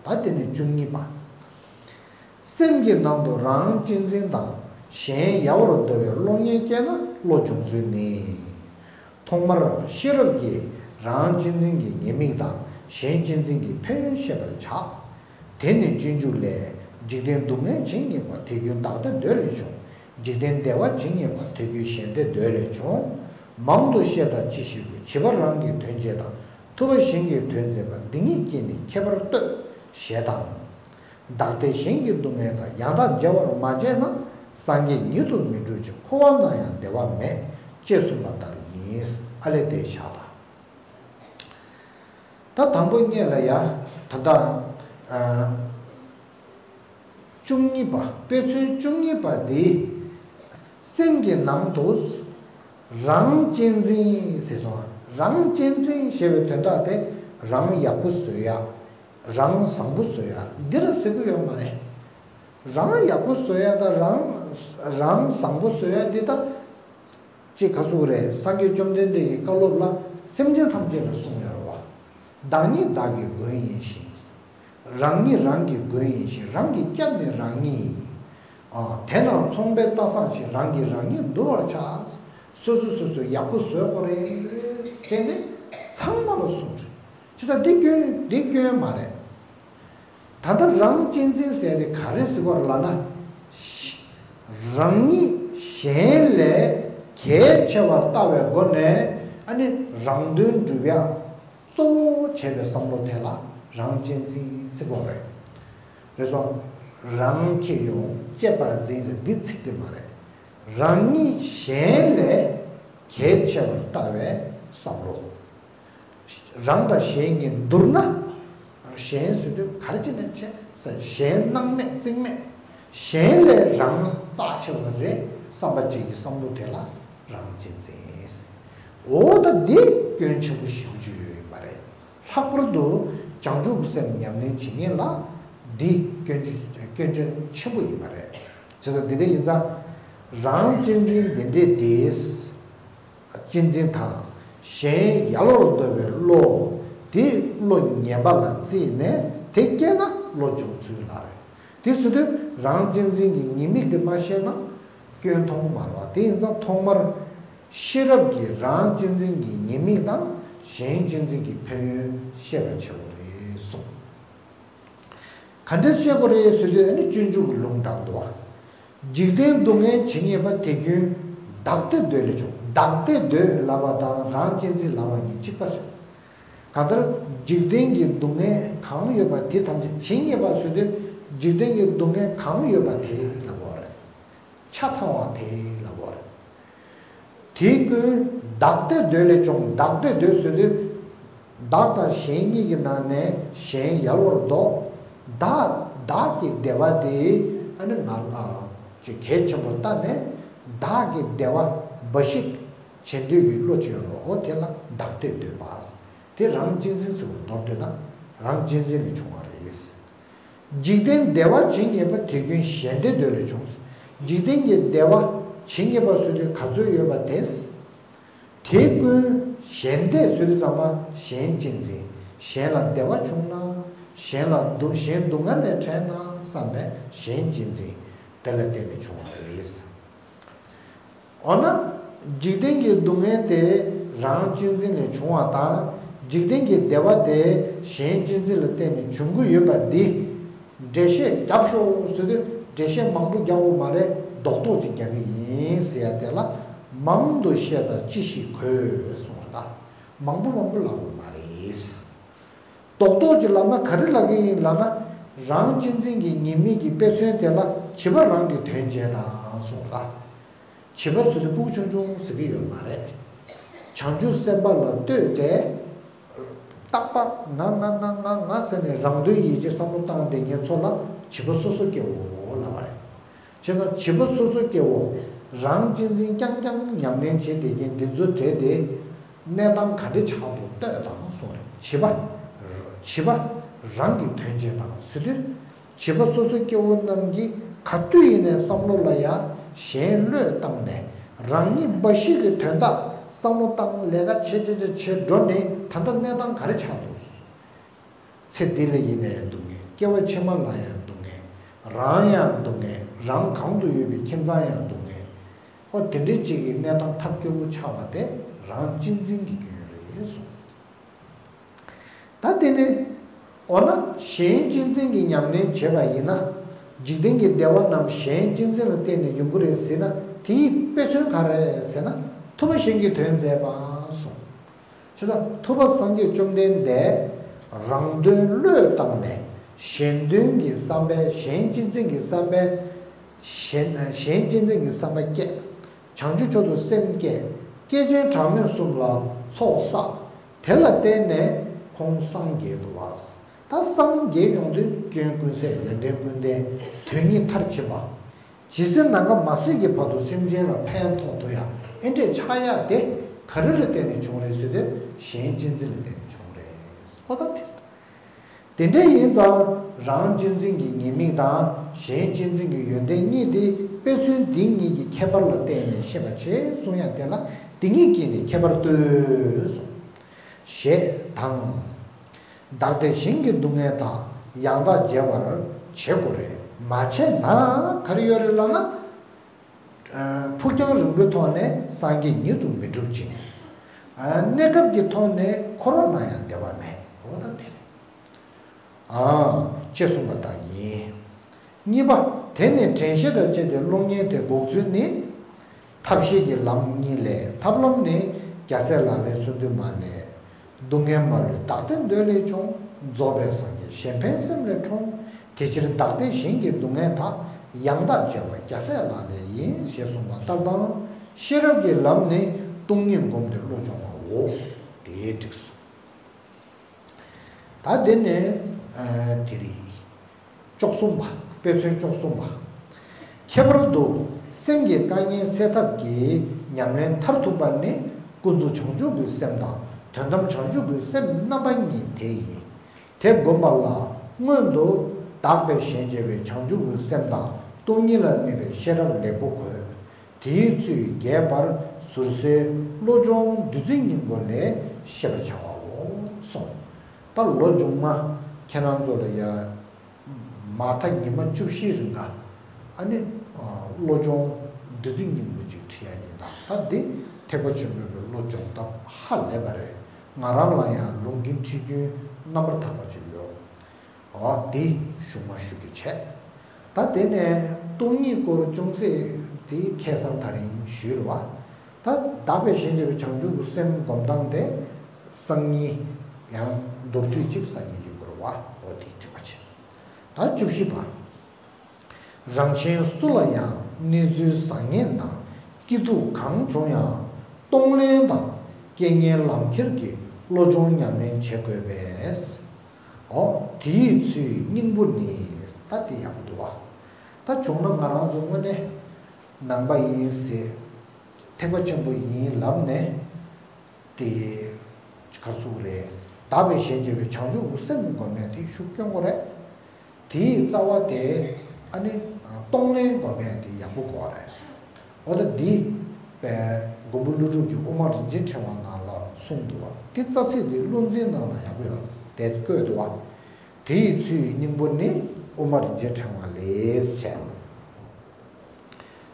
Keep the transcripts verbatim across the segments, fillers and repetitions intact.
ད་དེ་ནས་བཅུ་གཉིས་པ། སེམས་ཀྱི་ནང་དུ་རང་གཅེས་འཛིན་དང་གཞན་ཡལ་བར་འདོར་བའི་བློ་ངན་སྐྱེས་ན་བློ་སྦྱོང་ཚུལ་ནི། ཐོག་མར་ཤེས་རབ་ཀྱིས་རང་གཅེས་འཛིན་གྱི་ཉེས་དམིགས་དང་གཞན་གཅེས་འཛིན་གྱི་ཕན་ཡོན་བཤད་པར་བྱ། དེ་ནི་སྤྱོད་འཇུག་ལས། འཇིག་རྟེན་སྡུག་བསྔལ་ཇི་སྙེད་པ། དེ་ཀུན་བདག་ལྟས་འདོད་ལས་བྱུང་། འཇིག་རྟེན་བདེ་བ་ཇི་སྙེད་པ། དེ་ཀུན་གཞན་ལྟས་འདོད་ལས་བྱུང་། མང་དུ་བཤད་དང་ཅི་ཞིག་དགོས། བྱིས་པ་རང་གི་དོན་བྱེད་དང་། ཐུབ་པ་གཞན་གྱི་དོན་མཛད་པ། འདི་གཉིས་ཀྱིས་ནི་ཁྱད་པར་ལྟོས། ཞེས་དང་། བདག་ལྟས་གཞན་གྱི་སྡུག་བསྔལ་དང་། ཡང་དག་བརྗེ་བར་མ་བྱས་ན། སངས་རྒྱས་ཉིད་དུ་མི་འགྲུབ་ཅིང་། འཁོར་བ་ན་ཡང་བདེ་བ་མེད། ཅེས་གསུངས་པ་ལྟར་ཡིན། ཨ་ལས་དེ་བཞག་དང་། ད་དང་པོ་སྔོན་ལ་ཡ། ད་ལྟ་ཨ་བཅུ་གཉིས་པ། དཔེ་མཚོན་བཅུ་གཉིས་པ་འདི། སེམས་ཀྱི་ནང་དུ་རང་གཅེས་འཛིན་ཟེར་སོང་། རང་གཅེས་འཛིན་ཞེས་པའི་དོན་དག་དེ་རང་ཡག་པོ་བཟོ་ཡ། རང་བཟང་པོ་བཟོ་ཡ་འདི་ལ་ཟེར་གི་ཡོད་མ་རེད། རང་ཡག་པོ་བཟོ་ཡ་དང་རང་རང་བཟང་པོ་བཟོ་ཡ་འདི་ད། ཅེས་ག་ཚོད་རེད། སངས་རྒྱས་བཅོམ་ལྡན་འདས་ཀྱི་བཀའ་སློབ་ལ་སེམས་ཅན་ཐམས་ཅད་ལ་གསུངས་ཡོད་རེད་བ། བདག་ཉིད་བདག་གི་མགོན་ཡིན་ཞིང་། རང་ཉིད་རང་གི་མགོན་ཡིན་ཞིང་། རང་གི་སྐྱབས་ནི་རང་ཉིད་ཡིན། ཨ། དེ་རྣམས་མཚུངས་པའི་རྟ་བཟང་ཞིག། རང་གིས་རང་ཉིད་འདུལ་བར་བྱ། སོ་སོ་སོ་སོས་ཡག་པོ་བཟོ་དགོས་རེད་ཅེས་ནི་ཚང་མ་ལ་གསུངས་རེད། ཅི་ལྟར་འདི་སྐྱོན་འདི་སྐྱོན་མ་རེད། ད་ལྟ་རང་གཅེས་འཛིན་ཟེར་དེ་ག་རེ་ཟེར་བ་ལབ་ན། རང་ཉིད་གཞན་ལས་གལ་ཆེ་བར་ལྟ་བའི་སྒོ་ནས་ཨ་ནི་རང་དོན་སྒྲུབ་ཡ་གཙོ་བོ་བྱས་པའི་བསམ་བློ་དེ་ལ་རང་གཅེས་འཛིན་ཟེར་གོ་རེད། རེད་སོང་། རང་ཁྱེར་ཡོང་གཅེས་པར་འཛིན་ཟེར་འདི་ཚིག་དེ་མ་རེད། རང་ཉིད་གཞན་ལས་གལ་ཆེ་བར་ལྟ་བའི་བསམ་བློ། རང་དང་གཞན་གཉིས་བསྡུར་ན། གཞན་ཟེར་དུས་ག་རེ་བྱས་ནས་བྱས་ཟེར། གཞན་སྣང་མེད་རྩིས་མེད། གཞན་ལས་རང་རྩ་ཆེ་བ་རེད་བསམ་པ་ཅིག་གི་བསམ་བློ་དེ་ལ་རང་གཅེས་འཛིན། འོ་ད་འདི་སྐྱོན་ཆེན་པོ་ཞེ་པོ་ཅིག་ཡོད་ཡིན་པ་རེད། ལྷག་པར་དུ་བྱང་ཆུབ་ཀྱི་སེམས་ཉམས་ལེན་བྱེད་མཁན་ལ་འདི་སྐྱོན་ཆེ་སྐྱོན་ཆེན་ཆེན་པོ་ཡིན་པ་རེད། བྱས་ཙང་འདི་འདྲ་ཡིན་ཙང་། རང་གཅེས་འཛིན་འདི་འདྲས་དེས། གཅེས་འཛིན་དང་། གཞན་ཡལ་བར་འདོར་བའི་བློ། དེ་བློ་ངན་པ་ལ་བརྩིས་ནས་དེ་སྐྱེས་ན་བློ་སྦྱོང་ཚུལ་ལ་རེད། དེ་ཟེར་དུས་རང་གཅེས་འཛིན་གྱི་ཉེས་དམིགས་དེ་མ་ཤེས་ན་སྐྱོན་མཐོང་གི་མ་རེད་བ། དེ་ཡིན་ཙང་ཐོག་མར་ཤེས་རབ་ཀྱིས་རང་གཅེས་འཛིན་གྱི་ཉེས་དམིགས་དང་གཞན་གཅེས་འཛིན་གྱི་ཕན་ཡོན་བཤད་པ་བྱེད་དགོས་རེད་གསུངས། ག་འདྲས་བཤད་དགོས་རེད་ཟེར་དུས་ཨ་ནི་སྤྱོད་འཇུག་གི་ལུང་དྲངས་འདུག་བ། འཇིག་རྟེན་སྡུག་བསྔལ་ཇི་སྙེད་པ། དེ་ཀུན་བདག་ལྟས་འདོད་ལས་བྱུང་། བདག་ལྟས་འདོད་ལབ་པ་དང་རང་གཅེས་འཛིན་ལབ་པ་གཉིས་གཅིག་པ་རེད། གང་ལྟར་འཇིག་རྟེན་གྱི་སྡུག་བསྔལ་གང་ཡོད་པ་དེ་ཐམས་ཅད་ཇི་སྙེད་པ་ཟེར་དུས་འཇིག་རྟེན་གྱི་སྡུག་བསྔལ་གང་ཡོད་པ་དེ་ལབ་པ་རེད། ཆ་ཚང་བ་དེ་ལབ་པ་རེད། དེ་ཀུན་བདག་ལྟས་འདོད་ལས་བྱུང་། བདག་ལྟས་འདོད་ཟེར་དུས། བདག་དང་གཞན་གཉིས་ཀྱི་ནང་ནས་གཞན་ཡལ་བར་འདོར། བདག་བདག་གི་བདེ་བ་དེ་ཨ་ནི་ང་ལ་ཅིག་གལ་ཆེན་པོ་བལྟས་ནས་བདག་གི་བདེ་བ་འབའ་ཞིག་བྱེད་འདོད་ཀྱི་བློ་ཅིག་ཡོང་རོགས། དེ་ལ་བདག་ལྟས་འདོད་པ། དེ་རང་གཅེས་འཛིན་ཟེར་བ་མདོར་བསྡུས་ན་རང་གཅེས་འཛིན་ལས་བྱུང་བ་རེད། འཇིག་རྟེན་བདེ་བ་ཇི་སྙེད་པ། དེ་ཀུན་གཞན་ལྟས་འདོད་ལས་བྱུང་། འཇིག་རྟེན་གྱི་བདེ་བ་ཇི་སྙེད་པ་ཟེར་དུས་ག་ཚོད་ཡོད་པ་དེ། དེ་ཀུན་གཞན་ལྟས་ཟེར་དུས་ཙམ་པ་གཞན་གཅེས་འཛིན། གཞན་ལ་བདེ་བ་བྱུང་ན། གཞན་ལ་སྡུག་གཞན་སྡུག་བསྔལ་ནས་བྲལ་ན་བསམ་པའི་གཞན་གཅེས་འཛིན་དེ་ལ་བརྟེན་ནས་བྱུང་བ་རེད། འོ་ན། འཇིག་རྟེན་གྱི་སྡུག་བསྔལ་དེ་རང་གཅེས་འཛིན་ལས་བྱུང་བ་དང་། འཇིག་རྟེན་གྱི་བདེ་བ་དེ་གཞན་གཅེས་འཛིན་ལ་བརྟེན་ནས་འབྱུང་གི་ཡོད་པ་འདི། འགྲེལ་བཤད་རྒྱབ་ཤོག་ཟེར་དུས་འགྲེལ་བཤད་མང་པོ་རྒྱག་དགོས་མ་རེད། རྡོག་རྡོག་ཅིག་རྒྱག་གི་ཡིན་ཟེར་ཡ་དེ་ལ་མང་དུ་བཤད་དང་ཅི་ཞིག་དགོས་གསུངས་པ་རེད་ད། མང་པོ་མང་པོ་ལབ་དགོས་མ་རེད། རྡོག་རྡོག་ཅིག་ལབ་ན་ག་རེ་ལབ་ཀྱི་ཡིན་ལབ་ན། རང་གཅེས་འཛིན་གྱི་ཉེས་དམིགས་ཀྱི་དཔེ་མཚོན་དེ་ལ་བྱིས་པ་རང་གི་དོན་བྱེད་དང་གསུངས་པ་རེད་ད། བྱིས་པ་ཟེར་དུས་སྤུ་གུ་ཆུང་ཆུང་ཟེར་གྱི་ཡོད་མ་རེད། བྱང་ཆུབ་སེམས་དཔའ་ལ་ལྟོས་ཏེ། རྟག་པར་ང་ང་ང་ང་ང་ཟེར་ནས་རང་དོན་ཡིད་བྱེད་བསམ་བློ་བཏང་བསྡད་མཁན་ཚོ་ལ་བྱིས་པ་སོ་སོ་སྐྱེ་བོ་ལབ་པ་རེད། བྱས་ཙང་བྱིས་པ་སོ་སོ་སྐྱེ་བོ་རང་གཅེས་འཛིན་རྐྱང་རྐྱང་ཉམས་ལེན་བྱེད་བསྡད་མཁན་འདི་ཚོ་གྲས་དེ་གནས་སྟངས་ག་འདྲ་ཆགས་འདུག་ལྟོས་དང་གསུངས་རེད། བྱིས་པ། བྱིས་པ་རང་གི་དོན་བྱེད་དང་ཟེར་དུས། བྱིས་པ་སོ་སོ་སྐྱེ་བོ་རྣམས་ཀྱིས་ག་དུས་ཡིན་ནའི་བསམ་བློ་ལ་ཡ་གཞན་བློས་བཏང་ནས་རང་ཉིད་འབའ་ཞིག་གི་དོན་དག་བསམ་བློ་བཏང་ལས་ཀ་བྱེད་བྱེད་བྱེད་བྱེད་འགྲོ་ནས་ད་ལྟ་གནས་སྟངས་ག་རེ་ཆགས་འདུག་ཚེ་འདི་ལ་ཡིན་ནའི་སྡུག་བསྔལ། སྐྱེ་བ་ཕྱི་མ་ལ་ཡང་སྡུག་བསྔལ། རང་ཡང་སྡུག་བསྔལ། རང་གང་དུ་ཡོད་པའི་ཁྱིམ་ཚང་ཡང་སྡུག་བསྔལ། ཨོ་དེ་འདྲའི་གཅིག་གི་གནས་སྟངས་ཐབས་སྐྱོ་བོ་ཆགས་པ་དེ་རང་གཅེས་འཛིན་གྱི་སྐྱོན་རེད་གསུངས། ད་དེ་ནི། འོ་ན་གཞན་གཅེས་འཛིན་གྱི་ཉམས་ལེན་བྱེད་པ་ཡིན་ན། འཇིག་རྟེན་གྱི་བདེ་བ་རྣམས་གཞན་གཅེས་འཛིན་ལ་བརྟེན་ནས་ཡོང་གི་རེད་ཟེར་ན། དེའི་དཔེ་མཚོན་ག་རེ་རེད་ཟེར་ན། ཐུབ་པ་གཞན་གྱིས་དོན་མཛད་པ་གསུངས། བྱས་ཙང་ཐུབ་པ་སངས་རྒྱས་བཅོམ་ལྡན་འདས་རང་དོན་བློས་བཏང་ནས་གཞན་དོན་གྱི་བསམ་པས། གཞན་གཅེས་འཛིན་གྱི་བསམ་པས། གཞན་གཞན་གཅེས་འཛིན་གྱི་བསམ་པ་བསྐྱེད། བྱང་ཆུབ་མཆོག་ཏུ་སེམས་བསྐྱེད། སྐྱེས་ཆེན་གྲངས་མེད་གསུམ་ལ་ཚོགས་བསགས། དེ་ལ་བརྟེན་ནས་ཁོང་སངས་རྒྱས་འདུག་བ། ད་སངས་རྒྱས་ཡོང་དུས་སྐྱོན་ཀུན་ཟད། ཡོན་ཏན་ཀུན་ལྡན། དོན་གཉིས་མཐར་ཕྱིན་པ། ཇི་སྲིད་ནམ་མཁའ་མ་ཟད་ཀྱི་བར་དུ་སེམས་ཅན་ལ་ཕན་ཐོགས་ཐུབ་ཡ། ཨེ་འདྲས་ཆགས་ཡ་དེ་ག་རེ་ལ་བརྟེན་ནས་བྱུང་རེད་ཟེར་དུས་གཞན་གཅེས་འཛིན་ལ་བརྟེན་ནས་བྱུང་རེད། ཨོ་ད་དེ་དེ་འདྲ་ཡིན་ཙང་རང་གཅེས་འཛིན་གྱི་ཉེས་དམིགས་དང་གཞན་གཅེས་འཛིན་གྱི་ཡོན་ཏན་གཉིས་དེ་དཔེ་མཚོན་འདི་གཉིས་ཀྱི་ཁྱད་པར་ལ་བརྟེན་ནས་ཤེས་པར་བྱེད་གསུང་ཡ་དེ་ལ་འདི་གཉིས་ཀྱིས་ནི་ཁྱད་པར་སྟོན་གསུངས། ཞེས་དང་། བདག་བདེ་གཞན་གྱི་སྡུག་བསྔལ་དག །ཡང་དག་བརྗེ་བར་བྱེད་དགོས་རེད། མ་བྱས་ན་ག་རེ་ཡོད་རེད་ལབ་ན། ཕུགས་རྒྱང་རིང་པོའི་ཐོག་ནས་སངས་རྒྱས་ཉིད་དུ་མི་འགྲུབ་ཅིང་། གནས་སྐབས་ཀྱི་ཐོག་ནས་འཁོར་བ་ན་ཡང་བདེ་བ་མེད། འོ་ད་དེ་རེད། ཅེས་གསུངས་པ་དག་ཡིན། གཉིས་པ། དེ་ནི་དྲན་ཤེས་དང་བཅས་ཏེ་བློ་ངན་དེ་འགོག་ཚུལ་ནི། ཐབས་ཤེས་ཀྱི་ལམ་གཉིས་ལས་ཐབས་ལམ་ནི། རྒྱལ་སྲས་ལག་ལེན་སོ་བདུན་མ་ལས། སྡུག་བསྔལ་མ་ལུས་བདག་བདེ་འདོད་ལས་བྱུང་། རྫོགས་པའི་སངས་རྒྱས་གཞན་ཕན་སེམས་ལས་འཁྲུངས། དེ་ཕྱིར་བདག་བདེ་གཞན་གྱི་སྡུག་བསྔལ་དག །ཡང་དག་བརྗེ་བ་རྒྱལ་སྲས་ལག་ལེན་ཡིན། ཞེས་གསུངས་པ་ལྟར་དང་། ཤེས་རབ་ཀྱི་ལམ་ནི་སྟོང་ཉིད་བསྒོམས་ཏེ་བློ་སྦྱོང་བའོ། དེའི་འགྲིགས་སོ། ད་དེ་ནས་དེ་རེད། བཅུ་གསུམ་པ། དཔེ་མཚོན་བཅུ་གསུམ་པ། ཁྱད་པར་དུ་སེམས་ཀྱི་དཀའ་ངལ་སེལ་ཐབས་ཀྱི་ཉམས་ལེན་མཐར་ཐུག་པ་ནི་ཀུན་རྫོབ་བྱང་ཆུབ་ཀྱི་སེམས་དང་དོན་དམ་བྱང་ཆུབ་ཀྱི་སེམས་རྣམ་པ་གཉིས་དེ་ཡིན། དེ་བསྒོམ་པ་ལ་སྔོན་དུ་བདག་བདེ་གཞན་བརྗེ་བའི་བྱང་ཆུབ་ཀྱི་སེམས་དང་སྟོང་ཉིད་ལ་དམིགས་པའི་ཤེས་རབ་ལེགས་པོ་དགོས། དེའི་ཚུལ་རྒྱས་པར་ཟུར་སོལ་བློ་སྦྱོང་བདུད་རྩི་སྙིང་པོ་ལས་ཤེས་པར་བྱ་བའོ་གསུངས། ད་ལོ་མཇུག་མ་ཁྱེད་རང་ཚོ་ལ་ཡ། མ་མཐའ་ཉི་མ་བཅུ་བཞིའི་རིང་ལ་ཨ་ནི་བློ་སྦྱོང་བདུད་རྩི་སྙིང་པོ་ཅིག་ཁྲིད་ཡ་ཡིན། ད་ད་འདི་ཐེག་པ་ཆེན་པོའི་བློ་སྦྱོང་ཐབས་ཧ་ལས་པ་རེད། ང་རང་ལ་ཡང་ལུང་གིན་ཁྲིད་རྒྱུན་རྣམ་པར་དག་པ་ཅིག་ཡོད། འོ་འདི་གཞུག་མ་ཞུ་རྒྱུ་བྱས། ད་དེ་ནས་སྟོང་ཉིད་སྐོར་ཅུང་ཟད་དེ་ཁ་སང་དེ་རིང་ཞུས་རེད་བ། ད་བདག་བདེ་གཞན་བརྗེ་བའི་བྱང་ཆུབ་ཀྱི་སེམས་སྒོམ་སྟངས་དེ་སང་ཉིན་ཡང་མདོར་བསྡུས་ཅིག་སང་ཉིན་ཡོང་གི་རེད་བ། འོ་དེ་འགྲིག་པ་བྱས། ད་བཅུ་བཞི་པ། རང་གཞན་སུ་ལ་ཡང་གནས་ཚུལ་བཟང་ངན་དང་སྐྱིད་སྡུག་གང་བྱུང་ཡང་གཏོང་ལེན་དང་རྐྱེན་ངན་ལམ་ཁྱེར་གྱི་བློ་སྦྱོང་ཉམས་ལེན་བྱེད་དགོས་པས། འོ་དེའི་ཚུལ་སྙིང་པོ་ནི། ད་དེ་ཡག་པོ་འདུག་བ། ད་བྱུང་ན་ང་རང་ཚོ་དངོས་གནས་ནང་པ་ཡིན་ཟེར། ཐེག་པ་ཆེན་པོ་ཡིན་ལབ་ནས། དེ་གར་ཚུགས་རེད། བདག་བདེ་གཞན་བརྗེ་བའི་བྱང་ཆུབ་ཀྱི་སེམས་སྒོམ་ཡ་དེ་ཤུགས་སྐྱོན་དགོས་རེད། དེའི་རྩ་བ་དེ་ཨ་ནི་གཏོང་ལེན་སྒོམ་ཡ་དེ་ཡག་པོ་དགོས་རེད། འོ་ད་འདི་པའི་མགོན་པོ་ཀླུ་སྒྲུབ་ཀྱི་དབུ་མ་རིན་ཆེན་ཕྲེང་བ་ནང་ལ་གསུངས་འདུག་བ། དེ་རྩ་ཚིག་དེ་བློ་འཛིན་ནང་ལ་ཡག་པོ་ཡོད་དེ་བཀོད་འདུག་བ། དེ་ཡི་ཚུལ་སྙིང་པོ་ནི་དབུ་མ་རིན་ཆེན་ཕྲེང་བ་ལས་བྱས།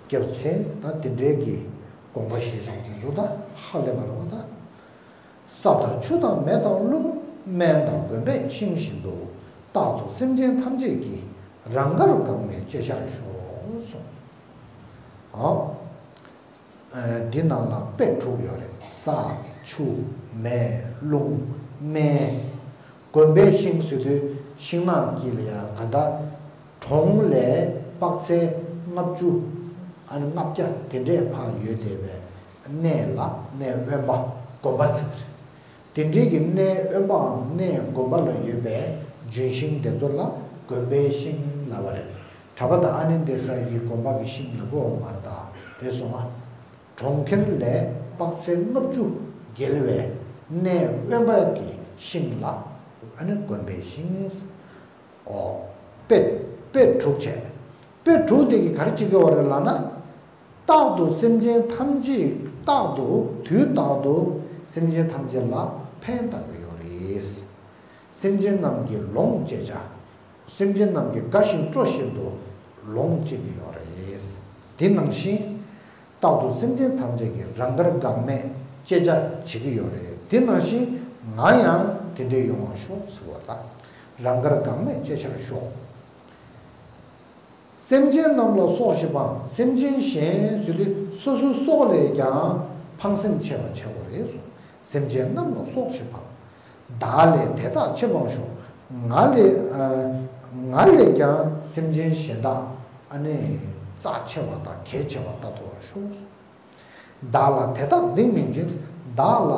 སྐྱབས་ཆེ། ད་དེ་འདྲའི་གི་དགོངས་པ་བཞེས་ཆོག་དེ་ཚོ་ད་ཧ་ལས་པ་རེད་བ་ད། ས་དང་ཆུ་དང་མེ་དང་རླུང་། སྨན་དང་གོན་པས་ཤིང་བཞིན་དུ། རྟག་ཏུ་སེམས་ཅན་ཐམས་ཅད་ཀྱི། རང་དགར་འགག་མེད་བཅས་ཤར་ཤོག་གསུངས། འོ། འདི་ནང་ལ་དཔེ་དྲུག་ཡོད་རེད། ས། ཆུ། མེ། རླུང་། སྨན། གོན་པའི་ཤིང་ཟེར་དུས་ཤིང་ནགས་དཀྱིལ་ལ་ཡང་ག་འདྲ། གྲོང་ལས་དཔག་ཚད་ལྔ་བཅུ། ཨ་ནི་ལྔ་བརྒྱ་དེ་འདྲས་ཕར་ཡོད་བསྡད་པའི་གནས་ལ་གནས་དབེན་པ་དགོན་པ་ཟེར་གི་རེད། དེ་འདྲའི་གི་གནས་དབེན་པའམ་གནས་དགོན་པ་ལ་ཡོད་པའི་ལྗོན་ཤིང་དེ་ཚོ་ལ་གོན་པའི་ཤིང་ལབ་པ་རེད། གྲྭ་པ་དང་ཨ་ནེ་འདི་ཚོ་ཡི་དགོན་པ་གི་ཤིང་ལབ་དགོས་མ་རེད་ད། རེད་སོང་ང་། གྲོང་ཁྱེར་ལས་དཔག་ཚད་ལྔ་བཅུ་བརྒལ་བའི་གནས་དབེན་པ་གི་ཤིང་ལ་ཨ་ནི་གོན་པའི་ཤིང་། ཨོ། དཔེ་དཔེ་དྲུག་བྱས། དཔེ་དྲུག་དེ་གིས་ག་རེ་བྱེད་ཀྱི་ཡོད་རེད་ལབ་ན། རྟག་ཏུ་སེམས་ཅན་ཐམས་ཅད། རྟག་ཏུ་དུས་རྟག་ཏུ་སེམས་ཅན་ཐམས་ཅད་ལ་ཕན་བཏགས་ཀྱི་ཡོད་རེད། སེམས་ཅན་རྣམས་ཀྱི་ལོངས་སྤྱད་བྱ། སེམས་ཅན་རྣམས་ཀྱིས་དགའ་ཞིང་སྤྲོ་བཞིན་དུ་ལོངས་སྤྱད་ཀྱི་ཡོད་རེད། དེ་ནང་བཞིན་རྟག་ཏུ་སེམས་ཅན་ཐམས་ཅད་ཀྱིས་རང་དགར་འགག་མེད་སྤྱད་བྱ་བྱེད་ཀྱི་ཡོད་རེད། དེ་ནང་བཞིན་ང་ཡང་དེ་འདྲའི་ཡོང་བར་ཤོག་ཟེར་བ་དང་། རང་དགར་འགག་མེད་སྤྱད་བྱར་ཤོག། སེམས་ཅན་རྣམས་ལ་སོགས་ཞེས་པའང་སེམས་ཅན་གཞན་ཟེར་དུས་སོ་སོའི་སྲོག་ལས་ཀྱང་ཕངས་སེམས་ཆེ་བ་ཆེ་བོ་རེད་གསུངས། སེམས་ཅན་རྣམས་ལ་སོགས་ཞེས་པ། བདག་ལས་དེ་དག་ཆེས་མང་ཤོས། ང་ལས་ཨ། ང་ལས་ཀྱང་སེམས་ཅན་གཞན་དག་ཨ་ནི་རྩ་ཆེ་བ་དང་གལ་ཆེ་བ་ལྟ་ཐུབ་པར་ཤོག། བདག་ལ་དེ་དག་སྡིག་མིན་འཛིན། བདག་ལ་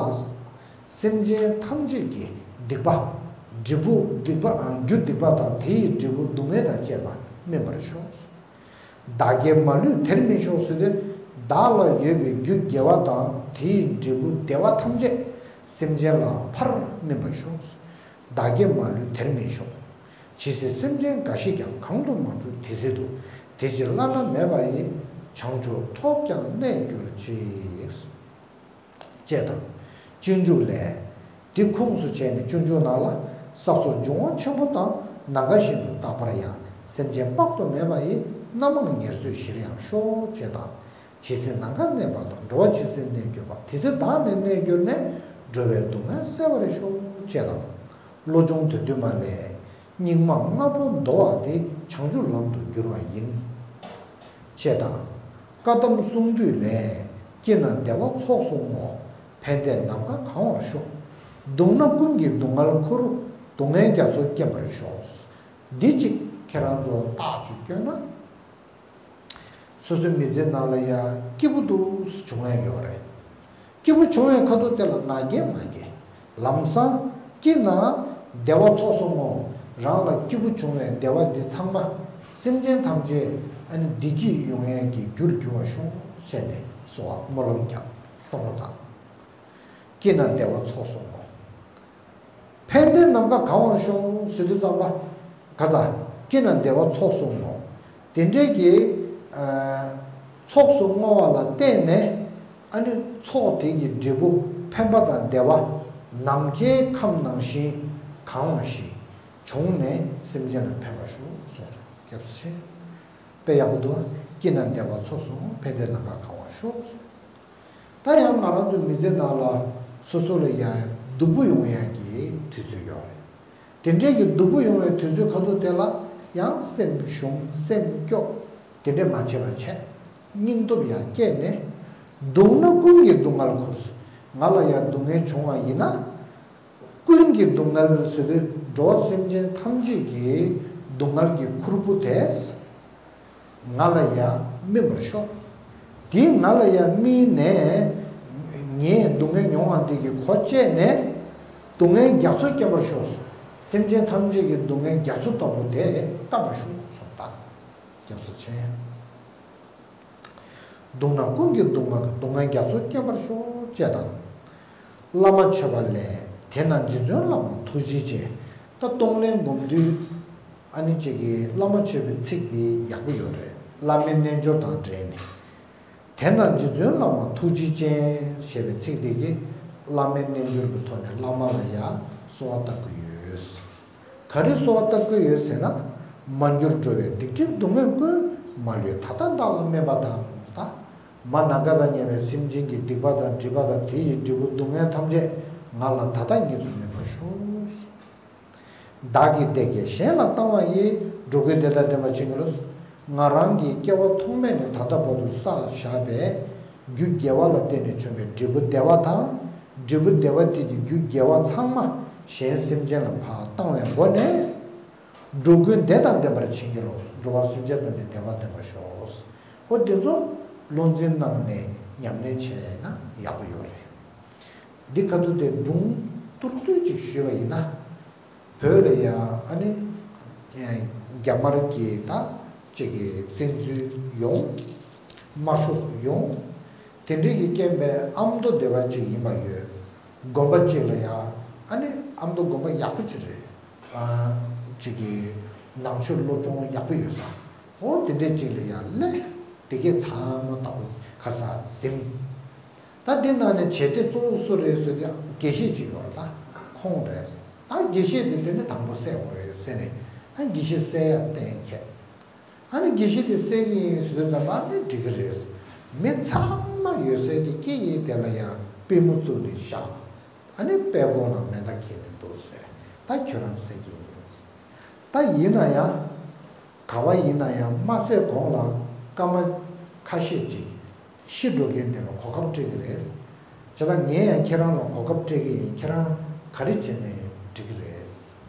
སེམས་ཅན་ཐམས་ཅད་ཀྱི་སྡིག་པ། འབྲས་བུ་སྡིག་པ་ཨ། རྒྱུ་སྡིག་པ་དང་དེ་ཡི་འབྲས་བུ་སྡུག་བསྔལ་དང་བཅས་པ་སྨིན་པར་ཤོག། བདག་གིས་མ་ལུས་དེར་སྨིན་ཤོག་ཟེར་དུས་བདག་ལ་ཡོད་པའི་རྒྱུ་དགེ་བ་དང་དེའི་འབྲས་བུ་བདེ་བ་ཐམས་ཅད་སེམས་ཅན་ལ་ཕར་སྨིན་པར་ཤོག། བདག་གིས་མ་ལུས་དེར་སྨིན་ཤོག། ཇི་སྲིད་སེམས་ཅན་འགའ་ཞིག་ཀྱང་གང་དུ་མ་འགྲོ་དེ་སྲིད་དུ། དེ་ཕྱིར་བླ་ན་མེད་པ་ཡི། བྱང་ཆུབ་ཐོབ་ཀྱང་གནས་གྱུར་ཅིག། ཅེས་དང་། སྤྱོད་འཇུག་ལས། འདི་ཁུངས་སུ་བྱས་ནས་སྤྱོད་འཇུག་ནང་ལ་ས་སོགས་འབྱུང་བ་ཆེན་པོ་དང་ནམ་མཁའ་བཞིན་དུ་རྟག་པར་ཡང་སེམས་ཅན་དཔག་ཏུ་མེད་པ་ཡི་རྣམ་མང་ཉེར་འཚོའི་གཞིར་ཡང་ཤོག་ཅེས་དང་། ཇི་སྲིད་ནམ་མཁའ་གནས་པ་དང་། འགྲོ་བ་ཇི་སྲིད་གནས་གྱུར་པ། དེ་སྲིད་བདག་ནི་གནས་གྱུར་ནས། འགྲོ་བའི་སྡུག་བསྔལ་བསལ་བར་ཤོག་ཅེས་དང་། བློ་སྦྱོང་དོན་བསྡུས་མ་ལས། སྙིགས་མ་ལྔ་པོ་འདོར་བ་དེ་བྱང་ཆུབ་ལམ་དུ་འགྱུར་བ་ཡིན། ཅེས་དང་། བཀའ་གདམས་གསུང་བསྡུས་ལས། སྐྱིད་ན་བདེ་བ་ཚོགས་སུ་བསྔོ། ཕན་བདེས་ནམ་མཁའ་གང་བར་ཤོག། སྡུག་ན་ཀུན་གྱི་སྡུག་བསྔལ་ཁུར། སྡུག་བསྔལ་རྒྱ་མཚོ་སྐེམ་པར་ཤོག། འདི་གཅིག་ཁྱེད་རང་ཚོ་རྟགས་ཅིག་བསྐྱོན་ན། སོ་སོའི་མི་ཚེ་ནང་ལ་ཡང་སྐྱིད་པོ་འདུག་བྱུང་ཡ་ཡོད་རེད། སྐྱིད་པོ་བྱུང་བའི་ཁ་ཐུག་དེ་ལ་ང་རྒྱལ་མ་རྒྱལ། ལམ་སང་སྐྱིད་ན་བདེ་བ་ཚོགས་སུ་བསྔོ། རང་ལ་སྐྱིད་པོ་བྱུང་བའི་བདེ་བ་འདི་ཚང་མ་སེམས་ཅན་ཐམས་ཅད་ཨ་ནི་བདེ་སྐྱིད་ཡོང་ཡས་ཀྱི་རྒྱུར་འགྱུར་བར་ཤོག་བྱས་ནས་གསོལ་བ་སྨོན་ལམ་རྒྱག་བསམ་བློ་བཏང་། སྐྱིད་ན་བདེ་བ་ཚོགས་སུ་བསྔོ། ཕན་བདེས་ནམ་མཁའ་གང་བར་ཤོག་ཟེར་དུས་ཙམ་པ། ག་ཚ། སྐྱིད་ན་བདེ་བ་ཚོགས་སུ་བསྔོ། དེ་འདྲའི་གི། ཨ། ཚོགས་སུ་བསྔོ་བ་ལ་བརྟེན་ནས། ཨ་ནི་ཚོགས་དེ་གི་འབྲས་བུ་ཕན་པ་དང་བདེ་བ་ནམ་མཁའི་ཁམས་ནང་བཞིན་གང་བ་ཞིག་བྱུང་ནས་སེམས་ཅན་ལ་ཕན་པ་ཤོག་གསུངས་རེད། སྐྱབས་སུ་མཆི། དཔེ་ཡག་པོ་འདུག། སྐྱིད་ན་བདེ་བ་ཚོགས་སུ་བསྔོ། ཕན་བདེས་ནམ་མཁའ་གང་བར་ཤོག་གསུངས། ད་ཡང་ང་རང་ཚོའི་མི་ཚེ་ནང་ལ་སོ་སོ་ལ་ཡང་སྡུག་པོ་ཡོང་ཡག་གི་དུས་ཚོད་ཡོད་རེད། དེ་འདྲའི་གི་སྡུག་པོ་ཡོང་བའི་དུས་ཚོད་ཁ་ཐུག་དེ་ལ་ཡང་སེམས་ཞུམ་སེམས་སྐྱོ་དེ་འདྲས་མ་བྱེད་པ་བྱས། སྙིང་སྟོབས་ཡང་བསྐྱེད་ནས། སྡུག་ན་ཀུན་གྱི་སྡུག་བསྔལ་ཁུར། ང་ལ་ཡང་སྡུག་བསྔལ་བྱུང་བ་ཡིན་ན། ཀུན་གྱི་སྡུག་བསྔལ་ཟེར་དུས་འགྲོ་བ་སེམས་ཅན་ཐམས་ཅད་ཀྱི་སྡུག་བསྔལ་གྱི་ཁུར་པོ་དེ་ང་ལ་ཡང་སྨིན་པར་ཤོག། དེ་ང་ལ་ཡང་སྨིན་ནས་ངས་སྡུག་བསྔལ་མྱོང་བ་འདི་གི་གོ་བཅད་ནས་སྡུག་བསྔལ་རྒྱ་མཚོ་སྐེམ་པར་ཤོག། སེམས་ཅན་ཐམས་ཅད་ཀྱི་སྡུག་བསྔལ་རྒྱ་མཚོ་ལྟ་བུ་དེ་སྐམ་པར་ཤོག་གསུངས་པ། སྐྱབས་སུ་མཆི། སྡུག་ན་ཀུན་གྱི་སྡུག་བསྔལ་སྡུག་བསྔལ་རྒྱ་མཚོ་སྐེམ་པར་ཤོག་ཅེས་དང་། བླ་མ་མཆོད་པ་ལས། དེས་ན་རྗེ་བཙུན་བླ་མ་ཐུགས་རྗེ་ཅན། ད་གཏོང་ལེན་སྒོམ་དུས་ཨ་ནི་ཅིག་གིས་བླ་མ་མཆོད་པའི་ཚིག་འདི་ཡག་པོ་ཡོད་རེད། བླ་མའི་རྣལ་འབྱོར་དང་འབྲེལ་ནས། དེས་ན་རྗེ་བཙུན་བླ་མ་ཐུགས་རྗེ་ཅན་ཞེས་པའི་ཚིག་འདི་གིས་བླ་མའི་རྣལ་འབྱོར་གྱི་ཐོག་ནས་བླ་མ་ལ་ཡང་གསོལ་བ་བཏབ་ཀྱི་ཡོད། ག་རེ་གསོལ་བ་བཏབ་ཀྱི་ཡོད་ཟེར་ན། མ་གྱུར་འགྲོ་བའི་སྡིག་སྒྲིབ་སྡུག་བསྔལ་ཀུན། མ་ལུས་ད་ལྟ་བདག་ལ་སྨན་པ་དང་། ད། མ་ནམ་མཁའ་དང་མཉམ་པའི་སེམས་ཅན་གྱི་སྡིག་པ་དང་སྒྲིབ་པ་དང་དེ་ཡི་འབྲས་བུ་སྡུག་བསྔལ་ཐམས་ཅད་ང་ལ་ད་ལྟ་ཉིད་དུ་སྨིན་པར་ཤོག། བདག་གི་བདེ་སྐྱིད་གཞན་ལ་བཏང་བ་ཡིས། འགྲོ་ཀུན་བདེ་དང་ལྡན་པར་བྱིན་གྱིས་རློབས། ང་རང་གི་སྐྱེ་བ་ཐོག་མེད་ནས་ད་ལྟ་བར་དུ་བསགས་བཞག་པའི་རྒྱུ་དགེ་བ་ལ་བརྟེན་ནས་བྱུང་བའི་འབྲས་བུ་བདེ་བ་དང་། འབྲས་བུ་བདེ་བ་དེ་གི་རྒྱུ་དགེ་བ་ཚང་མ་གཞན་སེམས་ཅན་ལ་ཕར་བཏང་བའི་སྒོ་ནས། འགྲོ་ཀུན་བདེ་དང་ལྡན་པར་བྱིན་གྱིས་རློབས། འགྲོ་བ་སེམས་ཅན་ཐམས་ཅད་བདེ་བ་ལྡན་པར་ཤོག། འོ་དེ་ཚོ་བློ་འཛིན་གནང་ནས་ཉམས་ལེན་བྱས་ན་ཡག་པོ་ཡོད་རེད། འདི་ཁ་ཐུག་དེ་སྒྲུང་ཏུར་ཏུར་ཅིག་ཞུས་པ་ཡིན་ན། བོད་ལ་ཡ་ཨ་ནི། རྒྱ་དམར་གྱི་ད་ཅིག་གི་བཙན་འཛུལ་ཡོང་། དམར་ཤོག་ཡོང་། དེ་འདྲའི་གི་རྐྱེན་པས་ཨ་མདོ་སྡེ་བ་ཅིག་ཡིན་པ་ཡོད། དགོན་པ་ཅིག་ལ་ཡ། ཨ་ནི་ཨ་མདོ་དགོན་པ་ཡག་པོ་ཅིག་རེད། ཨ། ཅིག་གི་ནང་ཆོས་སློབ་སྦྱོང་ཡག་པོ་ཡོད་ས། འོ་དེ་འདྲའི་ཅིག་ལ་ཡ་སླེབས། དེ་གས་ཚང་མ་ལྟ་བུ་ཁ་ས་ཟིན། ད་འདི་ནང་ནས་བྱེད་གཏེ་གཙོ་བོ་སུ་རེད་ཟེར་ཏེ་དགེ་བཤེས་ཅིག་ཡོད་རེད། ད་ཁོང་རེད། ད་དགེ་བཤེས་དེ་དེ་ནི་དང་པོ་བསད་དགོས་རེད་ཟེར་ནས་ ཨ་དགེ་བཤེས་གསལ་ཡག་གཏན་འཁེལ། ཨ་ནི་དགེ་བཤེས་དེ་གསལ་གྱི་ཡིན་ཟེར་དུས་ཙམ་པ་ཨ་ནི་འགྲིག་གི་རེད། མི་ཚང་མ་ཡོད་སའི་གི་སྐད་ཡིག་དེ་ལ་ཡང་པུས་མོ་བཙུགས་ནས་བཞག་ཨ་ནི་དཔྲལ་ཁོག་ལ་མེ་མདའ་འཁྱེར་ནས་འདུག་ཟེར། ད་ཁྱོད་རང་གསལ་གྱི་ཡིན། ད་ཡིན་ན་ཡང་། ག་བ་ཡིན་ན་ཡང་དམར་ཟས་གོང་ལ་སྐར་མ་ཁ་ཤས་ཅིག་ཤི་འགྲོ་མཁན་དེ་ལ་གོ་སྐབས་སྤྲད་ཀྱི་རེད། བྱས་ཙང་ངས་ཡང་ཁྱེད་རང་ལ་གོ་སྐབས་སྤྲད་ཀྱི་ཡིན། ཁྱེད་རང་ག་རེ་བྱས་ནས་འགྲིག་གི་རེད།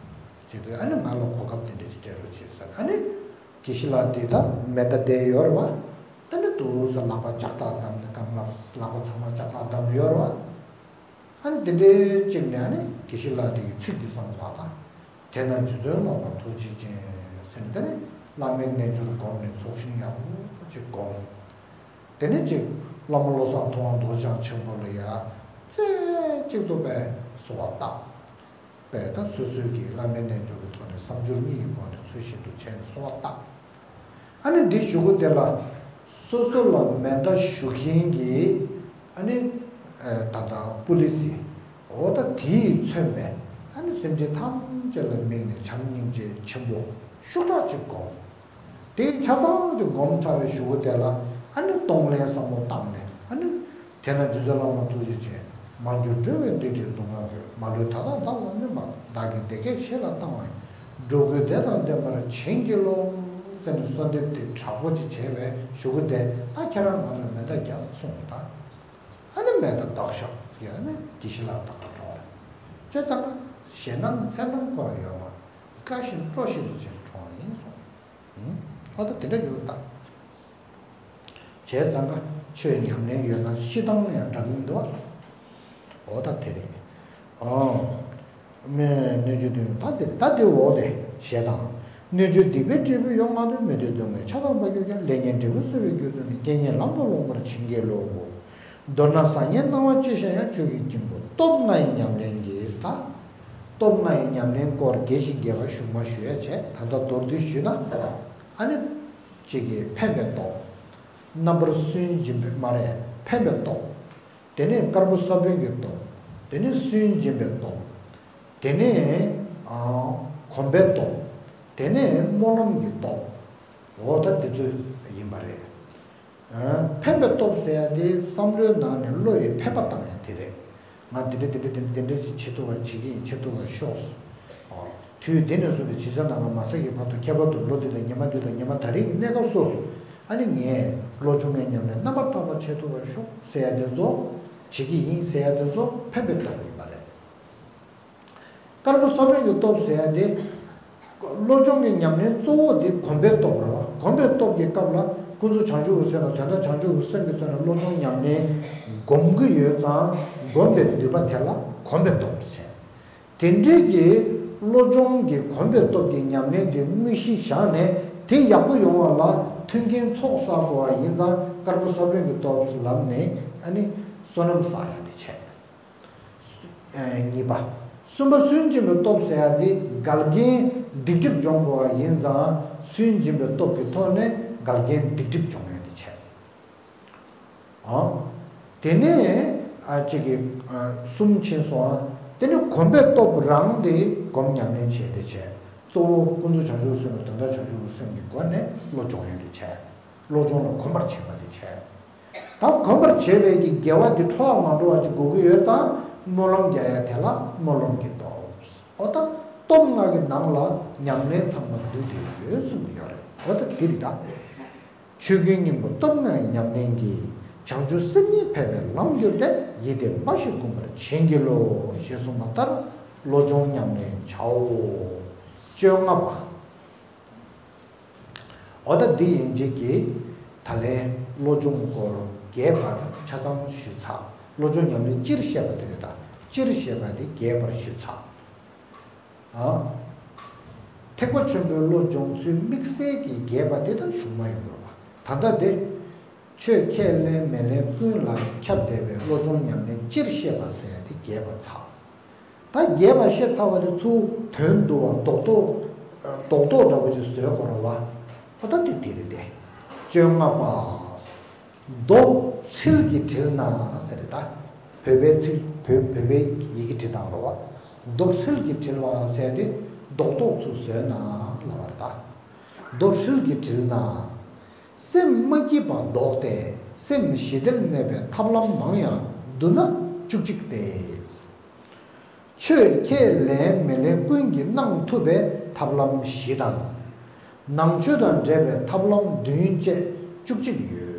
བྱས་དུས་ཨ་ནི་ང་ལ་གོ་སྐབས་དེ་འདྲ་ཞིག་སྤྲད་རོགས་བྱེད་ཟེར། ཨ་ནི་དགེ་བཤེས་ལགས་འདི་ད་མེ་མདའ་དེ་ཡོད་རེད་བ། ད་ནི་འདུག་སེ་ལག་པ་ལྕགས་ཐག་བསྡམས་ནས་རྐང་ལག་ལག་པ་ཚང་མ་ལྕགས་ཐག་བསྡམས་ཡོད་རེད་བ། ཨ་ནི་དེ་འདྲའི་གཅིག་ནས་ཨ་ནི་དགེ་བཤེས་ལགས་དེ་གི་ཚིག་འདི་བསམ་ལགས་ད། དེས་ན་རྗེ་བཙུན་སློབ་མ་ཐུགས་རྗེ་ཅན་ཟེར་ནས་དེ་ནི་བླ་མའི་རྣལ་འབྱོར་བསྒོམས་ནས་ཚོགས་ཞིང་ཡག་པོ་ཅིག་བསྒོམས། དེ་ནས་ཅིག་བླ་མ་བློ་བཟང་ཐུབ་དབང་རྡོ་རྗེ་འཆང་ཆེན་པོ་ལ་ཡ་རྩེ་གཅིག་ཏུ་དཔེ་གསོལ་བ་བཏབ། དཔེ་ད་སོ་སོའི་གི་བླ་མའི་རྣལ་འབྱོར་གྱི་ཐོག་ནས་བསམ་སྦྱོར་གཉིས་ཀྱི་སྒོ་ནས་ཚུལ་བཞིན་དུ་བྱས་ནས་གསོལ་བ་བཏབ། ཨ་ནི་འདི་ཞུ་གི་དེ་ལ་སོ་སོ་ལ་མེ་མདའ་གཞུ་མཁན་གྱི་ཨ་ནི་ད་ལྟ་པུ་ལི་སི་འོ་ད་དེས་མཚོན་པའི་ཨ་ནི་སེམས་ཅན་ཐམས་ཅད་ལ་དམིགས་ནས་བྱམས་སྙིང་རྗེ་ཆེན་པོ་ཤུགས་དྲག་ཅིག་བསྒོམ། དེ་ཆ་ཚང་ཅིག་བསྒོམ་ཚར་བའི་གཞུག་གུ་དེ་ལ་ཨ་ནི་གཏོང་ལེན་བསམ་བློ་བཏང་ནས་ཨ་ནི་དེས་ན་རྗེ་བཙུན་བླ་མ་ཐུགས་རྗེ་ཅན། མ་གྱུར་འགྲོ་བའི་བདེ་འབྲས་སྡུག་བསྔལ་གྱུར། མ་ལུས་ད་ལྟ་བདག་ལ་སྨིན་པ་བདག་གིས་བདེ་སྐྱིད་གཞན་ལ་བཏང་བ་ཡིན། འགྲོ་ཀུན་བདེ་དང་ལྡན་པར་བྱིན་གྱིས་རློབས་ཟེར་ནས་གསོལ་འདེབས་དེ་དྲག་པོ་ཅིག་བྱས་པའི་གཞུག་གུ་དེ་ད་ཁྱེད་རང་ང་ལ་མེ་མདའ་རྒྱག་གསུངས་པ་དང་། ཨ་ནི་མེ་མདའ་བཏགས་ཤག་ཟེར་ཨ་ནི་དགེ་བཤེས་ལགས་ད་ག་གྲོངས་རེད། བྱས་ཙང་ཀ་ཞེད་སྣང་འཚེར་སྣང་ཁོ་རང་ཡོད་མ་རེད། དགའ་བཞིན་སྤྲོ་བཞིན་དུ་བྱས་ནས་གྲོངས་པ་ཡིན་གསུངས། ཨོ་ད་དེ་འདྲ་ཡོད་ད། བྱས་ཙང་ཀ་ཆོས་ཉམས་ལེན་ཡོད་ན་ཤི་སྟངས་ཡང་འདྲ་གི་མི་འདུག་བ། འོ་ད་དེ་རེད། ཨོ། སྨན་སྣོད་བཅུད་དུ་ད་དེ་ད་དེ་འོ་དེ་ཞེས་དང་། སྣོད་བཅུད་སྡིག་པའི་འབྲས་བུ་ཡོང་ང་དུ་མི་འདོད་སྡུག་བསྔལ་ཆ་དང་བ་གྱུར་ཀྱང་། ལས་ངན་འབྲས་བུ་གསོ་བའི་རྒྱུར་གདོད་ནས། རྐྱེན་ངན་ལམ་དུ་སློང་བར་བྱིན་གྱིས་རློབས། མདོར་ན་བཟང་ངན་སྣང་བ་ཅི་ཤར་ཡང་། ཆོས་ཀྱི་སྙིང་པོ་སྟོབས་ལྔ་ཡི་ཉམས་ལེན་གྱིས་ད། སྟོབས་ལྔ་ཡི་ཉམས་ལེན་སྐོར་རྒྱས་ཤིང་རྒྱས་པ་ཞུ་མ་ཞུ་ཡ་བྱས་ད་ལྟ་མདོར་བསྡུས་ཞུས་ན། ཨ་ནི། གཅིག་གིས་ཕན་པའི་སྟོབས། རྣམ་པར་སུན་འབྱིན་པའི་སྨ་རེ་ཕན་པའི་སྟོབས། དེ་ནས་དཀར་པོ་ས་བོན་གྱི་སྟོབས། དེ་ནས་སུན་འབྱིན་པའི་སྟོབས། དེ་ནས་ཨ་གོམས་པའི་སྟོབས། དེ་ནས་སྨོན་ལམ་གྱི་སྟོབས། འོ་ད་འདི་ཚོ་ཡིན་པ་རེད། ཨ་ཕན་པའི་སྟོབས་ཟེར་ཡ་དེ་བསམ་བློའི་ནང་ནས་བློ་ཡི་ཕན་པ་བཏང་ཡ་དེ་རེད། ང་འདི་འདྲ་འདི་འདྲ་འདི་འདྲ་འདི་འདྲ་ཞིག་བྱེད་ཐུབ་པ་བྱེད་ཀྱི་ཡིན། བྱེད་ཐུབ་པ་ཤོག་ཨ་དུས་འདི་ནས་བཟུང་སྟེ་ཇི་སྲིད་ནམ་མཁའ་མ་ཟད་ཀྱི་བར་དུ་ཁྱད་པར་དུ་ལོ་འདི་དང་ཉི་མ་འདི་དང་ཉི་མ་ད་རེས་ཀྱི་གནས་སྐབས་སུ་ཨ་ནི་ངས་བློ་སྦྱོང་གི་ཉམས་ལེན་རྣམ་པར་དག་པ་བྱེད་ཐུབ་པ་ཤོག་ཟེར་ཡ་དེ་ཚོ་བྱེད་ཀྱི་ཡིན་ཟེར་ཡ་དེ་ཚོ་ཕན་པའི་སྟོབས་ཡིན་པ་རེད། དཀར་པོ་ས་བོན་གྱི་སྟོབས་ཟེར་ཡ་དེ། བློ་སྦྱོང་གི་ཉམས་ལེན་གཙོ་བོ་དེ་གོམས་པའི་སྟོབས་རེད་བ། གོམས་པའི་སྟོབས་ཀྱི་སྐབས་ལ་ཀུན་རྫོབ་བྱང་ཆུབ་ཀྱི་སེམས་དང་དོན་དམ་བྱང་ཆུབ་ཀྱི་སེམས་ཀྱི་ཐོག་ནས་བློ་སྦྱོང་ཉམས་ལེན་སྒོམ་གྱི་ཡོད་ཙང་སྒོམ་པའི་ནུས་པ་དེ་ལ་གོམས་པའི་སྟོབས་ཟེར། དེ་འདྲའི་གི་བློ་སྦྱོང་གི་གོམས་པའི་སྟོབས་ཀྱི་ཉམས་ལེན་དེ་དངོས་གཞི་བཞག་ནས་དེ་ཡག་པོ་ཡོང་བ་ལ་མཐུན་རྐྱེན་ཚོགས་བསགས་དགོས་པ་ཡིན་ཙང་དཀར་པོ་ས་བོན་གྱི་སྟོབས་ལམ་ནས་ཨ་ནི་བསོད་ནམས་བསགས་ཡ་དེ་བྱས། གཉིས་པ། གསུམ་པ་སུན་འབྱིན་པའི་སྟོབས་ཟེར་ཡ་དེ་འགལ་རྐྱེན་སྡིག་སྒྲིབ་སྦྱོང་དགོས་པ་ཡིན་ཙང་སུན་འབྱིན་པའི་སྟོབས་ཀྱི་ཐོག་ནས་འགལ་རྐྱེན་སྡིག་སྒྲིབ་སྦྱོང་ཡ་དེ་བྱས། ཨང་། དེ་ནས་ཨ་གཅིག་གི་ཨ་གསུམ་ཕྱིན་སོང་ཨ། དེ་ནས་གོམས་པའི་སྟོབས་རང་དེ་སྒོམ་ཉམས་ལེན་བྱས་ཏེ་བྱས། གཙོ་བོ་ཀུན་རྫོབ་བྱང་ཆུབ་སེམས་དང་དོན་དམ་བྱང་ཆུབ་སེམས་ཀྱི་སྒོ་ནས་བློ་སྦྱོང་ཡ་དེ་བྱས། བློ་སྦྱོང་ལ་གོམས་པར་བྱེད་པ་དེ་བྱས། ད་གོམས་པར་བྱེད་པའི་གི་དགེ་བ་འདི་འཕྲོ་བརླག་མ་འགྲོ་བ་ཅིག་དགོས་ཀྱི་ཡོད་ཙང་སྨོན་ལམ་རྒྱག་ཡ་དེ་ལ་སྨོན་ལམ་གྱི་སྟོབས། ཨོ་ད་སྟོབས་ལྔ་གི་ནང་ལ་ཉམས་ལེན་ཚང་མ་འདུས་ཏེ་ཡོད་གསུངས་ཀྱི་ཡོད་རེད། ཨོ་ད་འདི་རེད་ད། ཆོས་ཀུན་སྙིང་པོ་སྟོབས་ལྔའི་ཉམས་ལེན་གྱིས། བྱང་ཆུབ་སེམས་ཉིད་ཕལ་པའི་ལམ་གྱུར་ཏེ། ཡིད་བདེ་འབའ་ཞིག་བསྒོམ་པར་བྱིན་གྱིས་རློབས། ཞེས་གསུངས་པ་ལྟར་བློ་སྦྱོང་ཉམས་ལེན་བྱའོ། བཅོ་ལྔ་པ། འོ་ད་འདི་ཡན་ཆད་ཀྱིས་ད་ལན་བློ་སྦྱོང་སྐོར་རྒྱས་པར་ཆ་ཚང་ཞུས་ཚར། བློ་སྦྱོང་ཉམས་ལེན་སྤྱིར་བཤད་པ་དེ་རེད་ད། སྤྱིར་བཤད་པ་དེ་རྒྱས་པར་ཞུས་ཚར། ཨ། ཐེག་པ་ཆེན་པོའི་བློ་སྦྱོང་ཚུལ་དམིགས་བསལ་གྱིས་རྒྱས་པ་འདི་དང་གཞུང་མ་ཡིན་པར་བ། ད་ལྟ་འདི། ཆོས་ཁས་ལེན་མི་ལེན་ཀུན་ལ་ཁྱབ་བསྡད་པའི་བློ་སྦྱོང་ཉམས་ལེན་སྤྱིར་བཤད་པ་ཟེར་ཡ་དེ་རྒྱས་པ་ཚར། ད་རྒྱས་པ་བཤད་ཚར་བ་དེ་ཚུར་དོན་བསྡུ་བ་རྡོག་རྡོག་རྡོག་རྡོག་འདྲ་པོ་ཅིག་བཟོས་དགོས་རེད་བ། ཨ་ད་དེ་དེ་རེད་དེ། བཅོ་ལྔ་པ། རྡོག་ཧྲིལ་གྱིས་དྲིལ་ན་ཟེར་རེད་ད། བོད་པའི་ཚིག་བོད་བོད་པའི་ཡི་གེ་བྲིས་སྟངས་རེད་བ། རྡོག་ཧྲིལ་གྱིས་དྲིལ་བ་ཟེར་དེ་རྡོག་རྡོག་ཚུར་བཟོས་ན། ལབ་པ་རེད་ད། མདོ་དྲིལ་གྱིས་དྲིལ་ན། སེམས་མ་སྐྱིད་པ་བཟློག་སྟེ་སེམས་ཞི་བདེར་གནས་པའི་ཐབས་ལམ་མང་ཡང་བསྡུ་ན་བཅུ་གཅིག་སྟེ། ཆོས་ཁས་ལེན་མི་ལེན་ཀུན་གྱིས་གནང་ཐུབ་པའི་ཐབས་ལམ་བཞི་དང་། ནང་ཆོས་དང་འབྲེལ་བའི་ཐབས་ལམ་བདུན་བཅས་བཅུ་གཅིག་ཡོད།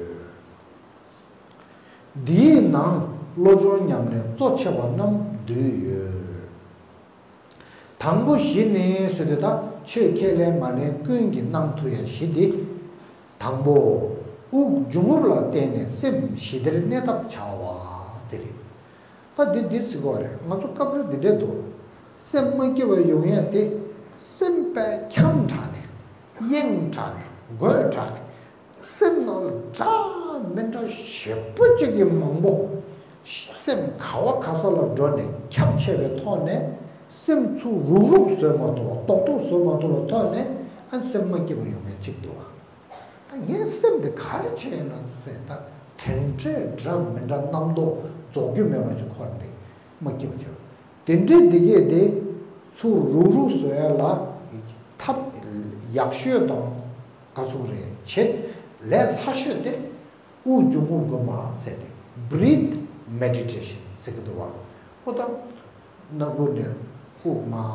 འདིའི་ནང་བློ་སྦྱོང་ཉམས་ལེན་གཙོ་ཆེ་བ་རྣམས་འདུས་ཡོད། དང་པོ་བཞི་ནི་ཟེར་དུས་ད་ཆོས་ཁས་ལེན་མ་ལེན་ཀུན་གྱིས་གནང་ཐུབ་ཡ་བཞི་འདི། དང་པོ། དབུགས་འབྱུང་རྔུབ་ལ་བརྟེན་ནས་སེམས་ཞི་བདེར་གནས་ཐབས་བྱ་བ་དེ་རེད། ད་འདི་འདི་ཟེར་གོ་རེད། ང་ཚོ་སྐབས་རེ་འདི་འདྲས་འདུག་སེམས་མ་སྐྱིད་པ་ཡོང་ཡ་དེ། སེམས་དཔེ་འཁྱམས་དྲགས་ནས། གཡེངས་དྲགས་ནས། རྒོད་དྲགས་ནས། སེམས་ནང་ལ་འདྲ་མི་འདྲ་ཞེ་པོ་ཅིག་གི་མང་པོ། སེམས་ག་བ་ག་ས་ལ་འགྲོ་ནས་འཁྱམས་ཆེ་བའི་ཐོག་ནས། སེམས་ཚུར་རུག་རུག་བཟོས་མ་ཐུབ་པ། རྡོག་རྡོག་བཟོས་མ་ཐུབ་པའི་ཐོག་ནས། ཨ། སེམས་མ་སྐྱིད་པ་ཡོང་མཁན་གཅིག་འདུག་བ། ད་ངའི་སེམས་དེ་ག་རེ་བྱས་ཡིན་ན་ཟེར། ད་དེ་འདྲའི་འདྲ་མི་འདྲ་རྣམ་རྟོག་རྫོགས་རྒྱུ་མེད་པ་ཅིག་འཁོར་ནས་མ་སྐྱིད་པ་བྱུང་། དེ་འདྲའི་འདི་གས་དེ་ཚུར་རུག་རུག་བཟོ་ཡ་ལ་ཐབས་ཡག་ཤོས་དང་། ག་ཚོད་རེད། བྱེད་ལས་སླ་ཤོས་དེ་དབུགས་འབྱུང་རྔུབ་སྒོམ་པ་ཟེར་ཏེ། Breath Meditation ཟེར་གྱི་འདུག་བ། ཨོ་ད། ནག་པོ་ནས་དབུགས་མར་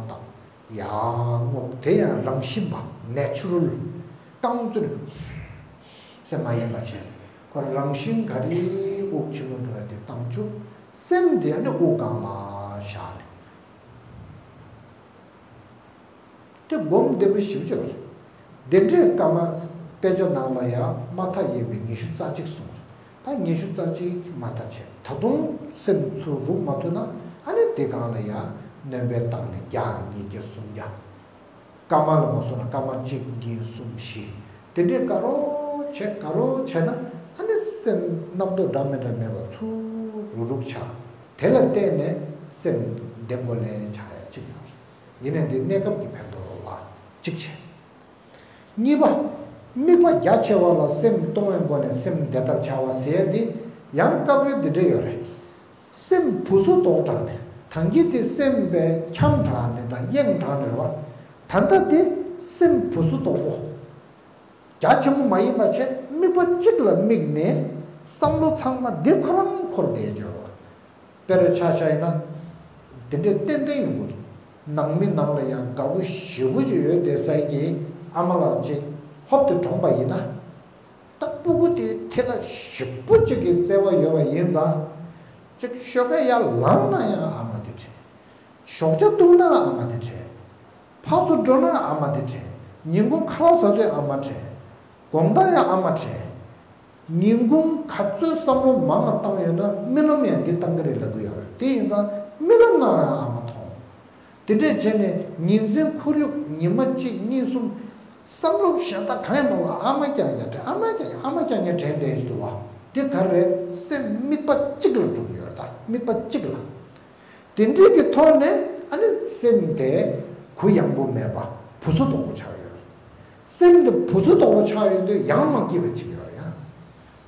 བཏང་། ཡར་རྔུབ། དེ་ཡང་རང་བཞིན་པ། Natural། རྐང་བཙུགས་ནས་སེམས་མ་ཡེངས་པ་བྱས། ཁོ་རང་བཞིན་ག་རེ་དབུགས་ཆེན་པོ་འགྲོ་ཡ་དེ་བཏང་བཅུག་སེམས་དེ་ཡང་ནི་དབུགས་སྒང་ལ་བཞག་ནས། དེ་སྒོམ་བདེ་པོ་ཞེ་པོ་ཅིག་རེད། དེ་འདྲའི་བཀའ་མ་དཔེ་ཆ་ནང་ལ་ཡང་མ་མཐའ་ཡས་པའི་ཉི་ཤུ་རྩ་གཅིག་གསུངས་རེད། ད་ཉི་ཤུ་རྩ་གཅིག་མ་མཐའ་བྱས། ད་དུང་སེམས་ཚུར་རུག་མ་ཐུབ་ན། ཨ་ནི་དེ་སྒང་ལ་ཡང་སྣོན་པ་བཏང་ནས་བརྒྱ། ཉིས་བརྒྱ། སུམ་བརྒྱ། སྐར་མ་ལ་མ་སོང་ན་སྐར་མ་གཅིག་གཉིས་གསུམ་བཞི། དེ་འདྲའི་ག་རེ་བྱས་ག་རེ་བྱས་ན། ཨ་ནི་སེམས་རྣམ་རྟོག་འདྲ་མི་འདྲ་མེད་པ་ཚུར་རུག་རུག་ཆགས། དེ་ལ་བརྟེན་ནས་སེམས་བདེ་པོ་ལེན་ཆགས་ཡ་གཅིག་ཡོད་རེད། ཡིན་ནའི་འདི་གནས་སྐབས་ཀྱི་ཕན་ཐོགས་རེད་བ། གཅིག་བྱས། གཉིས་པ། དམིགས་པ་རྒྱ་ཆེ་བ་ལ་སེམས་གཏོང་བའི་སྒོ་ནས་སེམས་བདེ་ཐབས་བྱ་བ་ཟེར་ཡ་འདི་ཡང་སྐབས་རེ་འདི་འདྲ་ཡོད་རེད། སེམས་བུ་སུ་དོག་དྲགས་ནས། ད་གིན་དེ་སེམས་པའི་འཁྱམས་དྲགས་ནས་དང་གཡེངས་དྲགས་ནས་རེད་བ། ད་ལྟ་དེ་སེམས་བུ་སུ་དོག་པོ། རྒྱ་ཆེན་པོ་མ་ཡིན་པ་བྱས། དམིགས་པ་གཅིག་ལ་དམིགས་ནས་བསམ་བློ་ཚང་མ་འདི་ཁོ་རང་འཁོར་བསྡད་ཡོད་རེད་བ། དཔེར་ཆ་བཞག་ཡིན་ན། འདི་འདྲས་ཏན་ཏན་ཡོང་གི་འདུག་ནང་མི་ནང་ལ་ཡང་དགའ་པོ་ཞེ་པོ་ཅིག་ཡོད་བསྡད་ས་གི་ཨ་མ་ལགས་ཅིག་ཧོབ་ཏེ་གྲོངས་པ་ཡིན་ན། ད་སྤུ་གུ་དེ་དེ་ལ་ཞེ་པོ་ཅིག་གི་བརྩེ་བ་ཡོད་པ་ཡིན་ཙང་། ཅིག་ཤོག་ཁ་ཡར་ལངས་ན་ཡང་ཨ་མ་དེ་དྲན། ཞོགས་ཇ་བཏུང་ན་ཨ་མ་དེ་དྲན། ཕར་ཚུར་འགྲོ་ན་ཨ་མ་དེ་དྲན། ཉིན་གུང་ཁ་ལག་ཟ་དུས་ཨ་མ་དྲན། དགོང་དག་ཡང་ཨ་མ་དྲན། ཉིན་གུང་ག་ཚོད་བསམ་བློ་མང་བ་བཏང་ཡོད་ན། རྨི་ལམ་ཡང་འདི་བཏང་གི་རེད་ལབ་གི་ཡོད་རེད། དེ་ཡིན་ཙང་རྨི་ལམ་ནང་ཡང་ཨ་མ་མཐོང་། དེ་འདྲས་བྱས་ནས་ཉིན་མཚན་ཁོར་ཡུག་ཉི་མ་གཅིག་གཉིས་གསུམ། བསམ་བློ་གཞན་དག་གང་ཡང་མ་འོང་། ཨ་མ་རྐྱང་རྐྱང་དྲན། ཨ་མ་རྐྱང་རྐྱང་། ཨ་མ་རྐྱང་རྐྱང་དྲན་བསྡད་འདུག་བ། དེ་ག་རེ་རེད། སེམས་དམིགས་པ་གཅིག་ལ་འགྲོ་གི་ཡོད་རེད་ད། དམིགས་པ་གཅིག་ལ། དེ་འདྲའི་གི་ཐོག་ནས་ཨ་ནི་སེམས་དེ་གུ་ཡངས་པོ་མེད་པ། བུ་སུ་དོག་པོ་ཆགས་ཡོད་རེད། སེམས་དེ་བུ་སུ་དོག་པོ་ཆགས་ཡོད་དུས་ཡང་མ་སྐྱིད་པ་ཅིག་ཡོད་རེད་ཡ།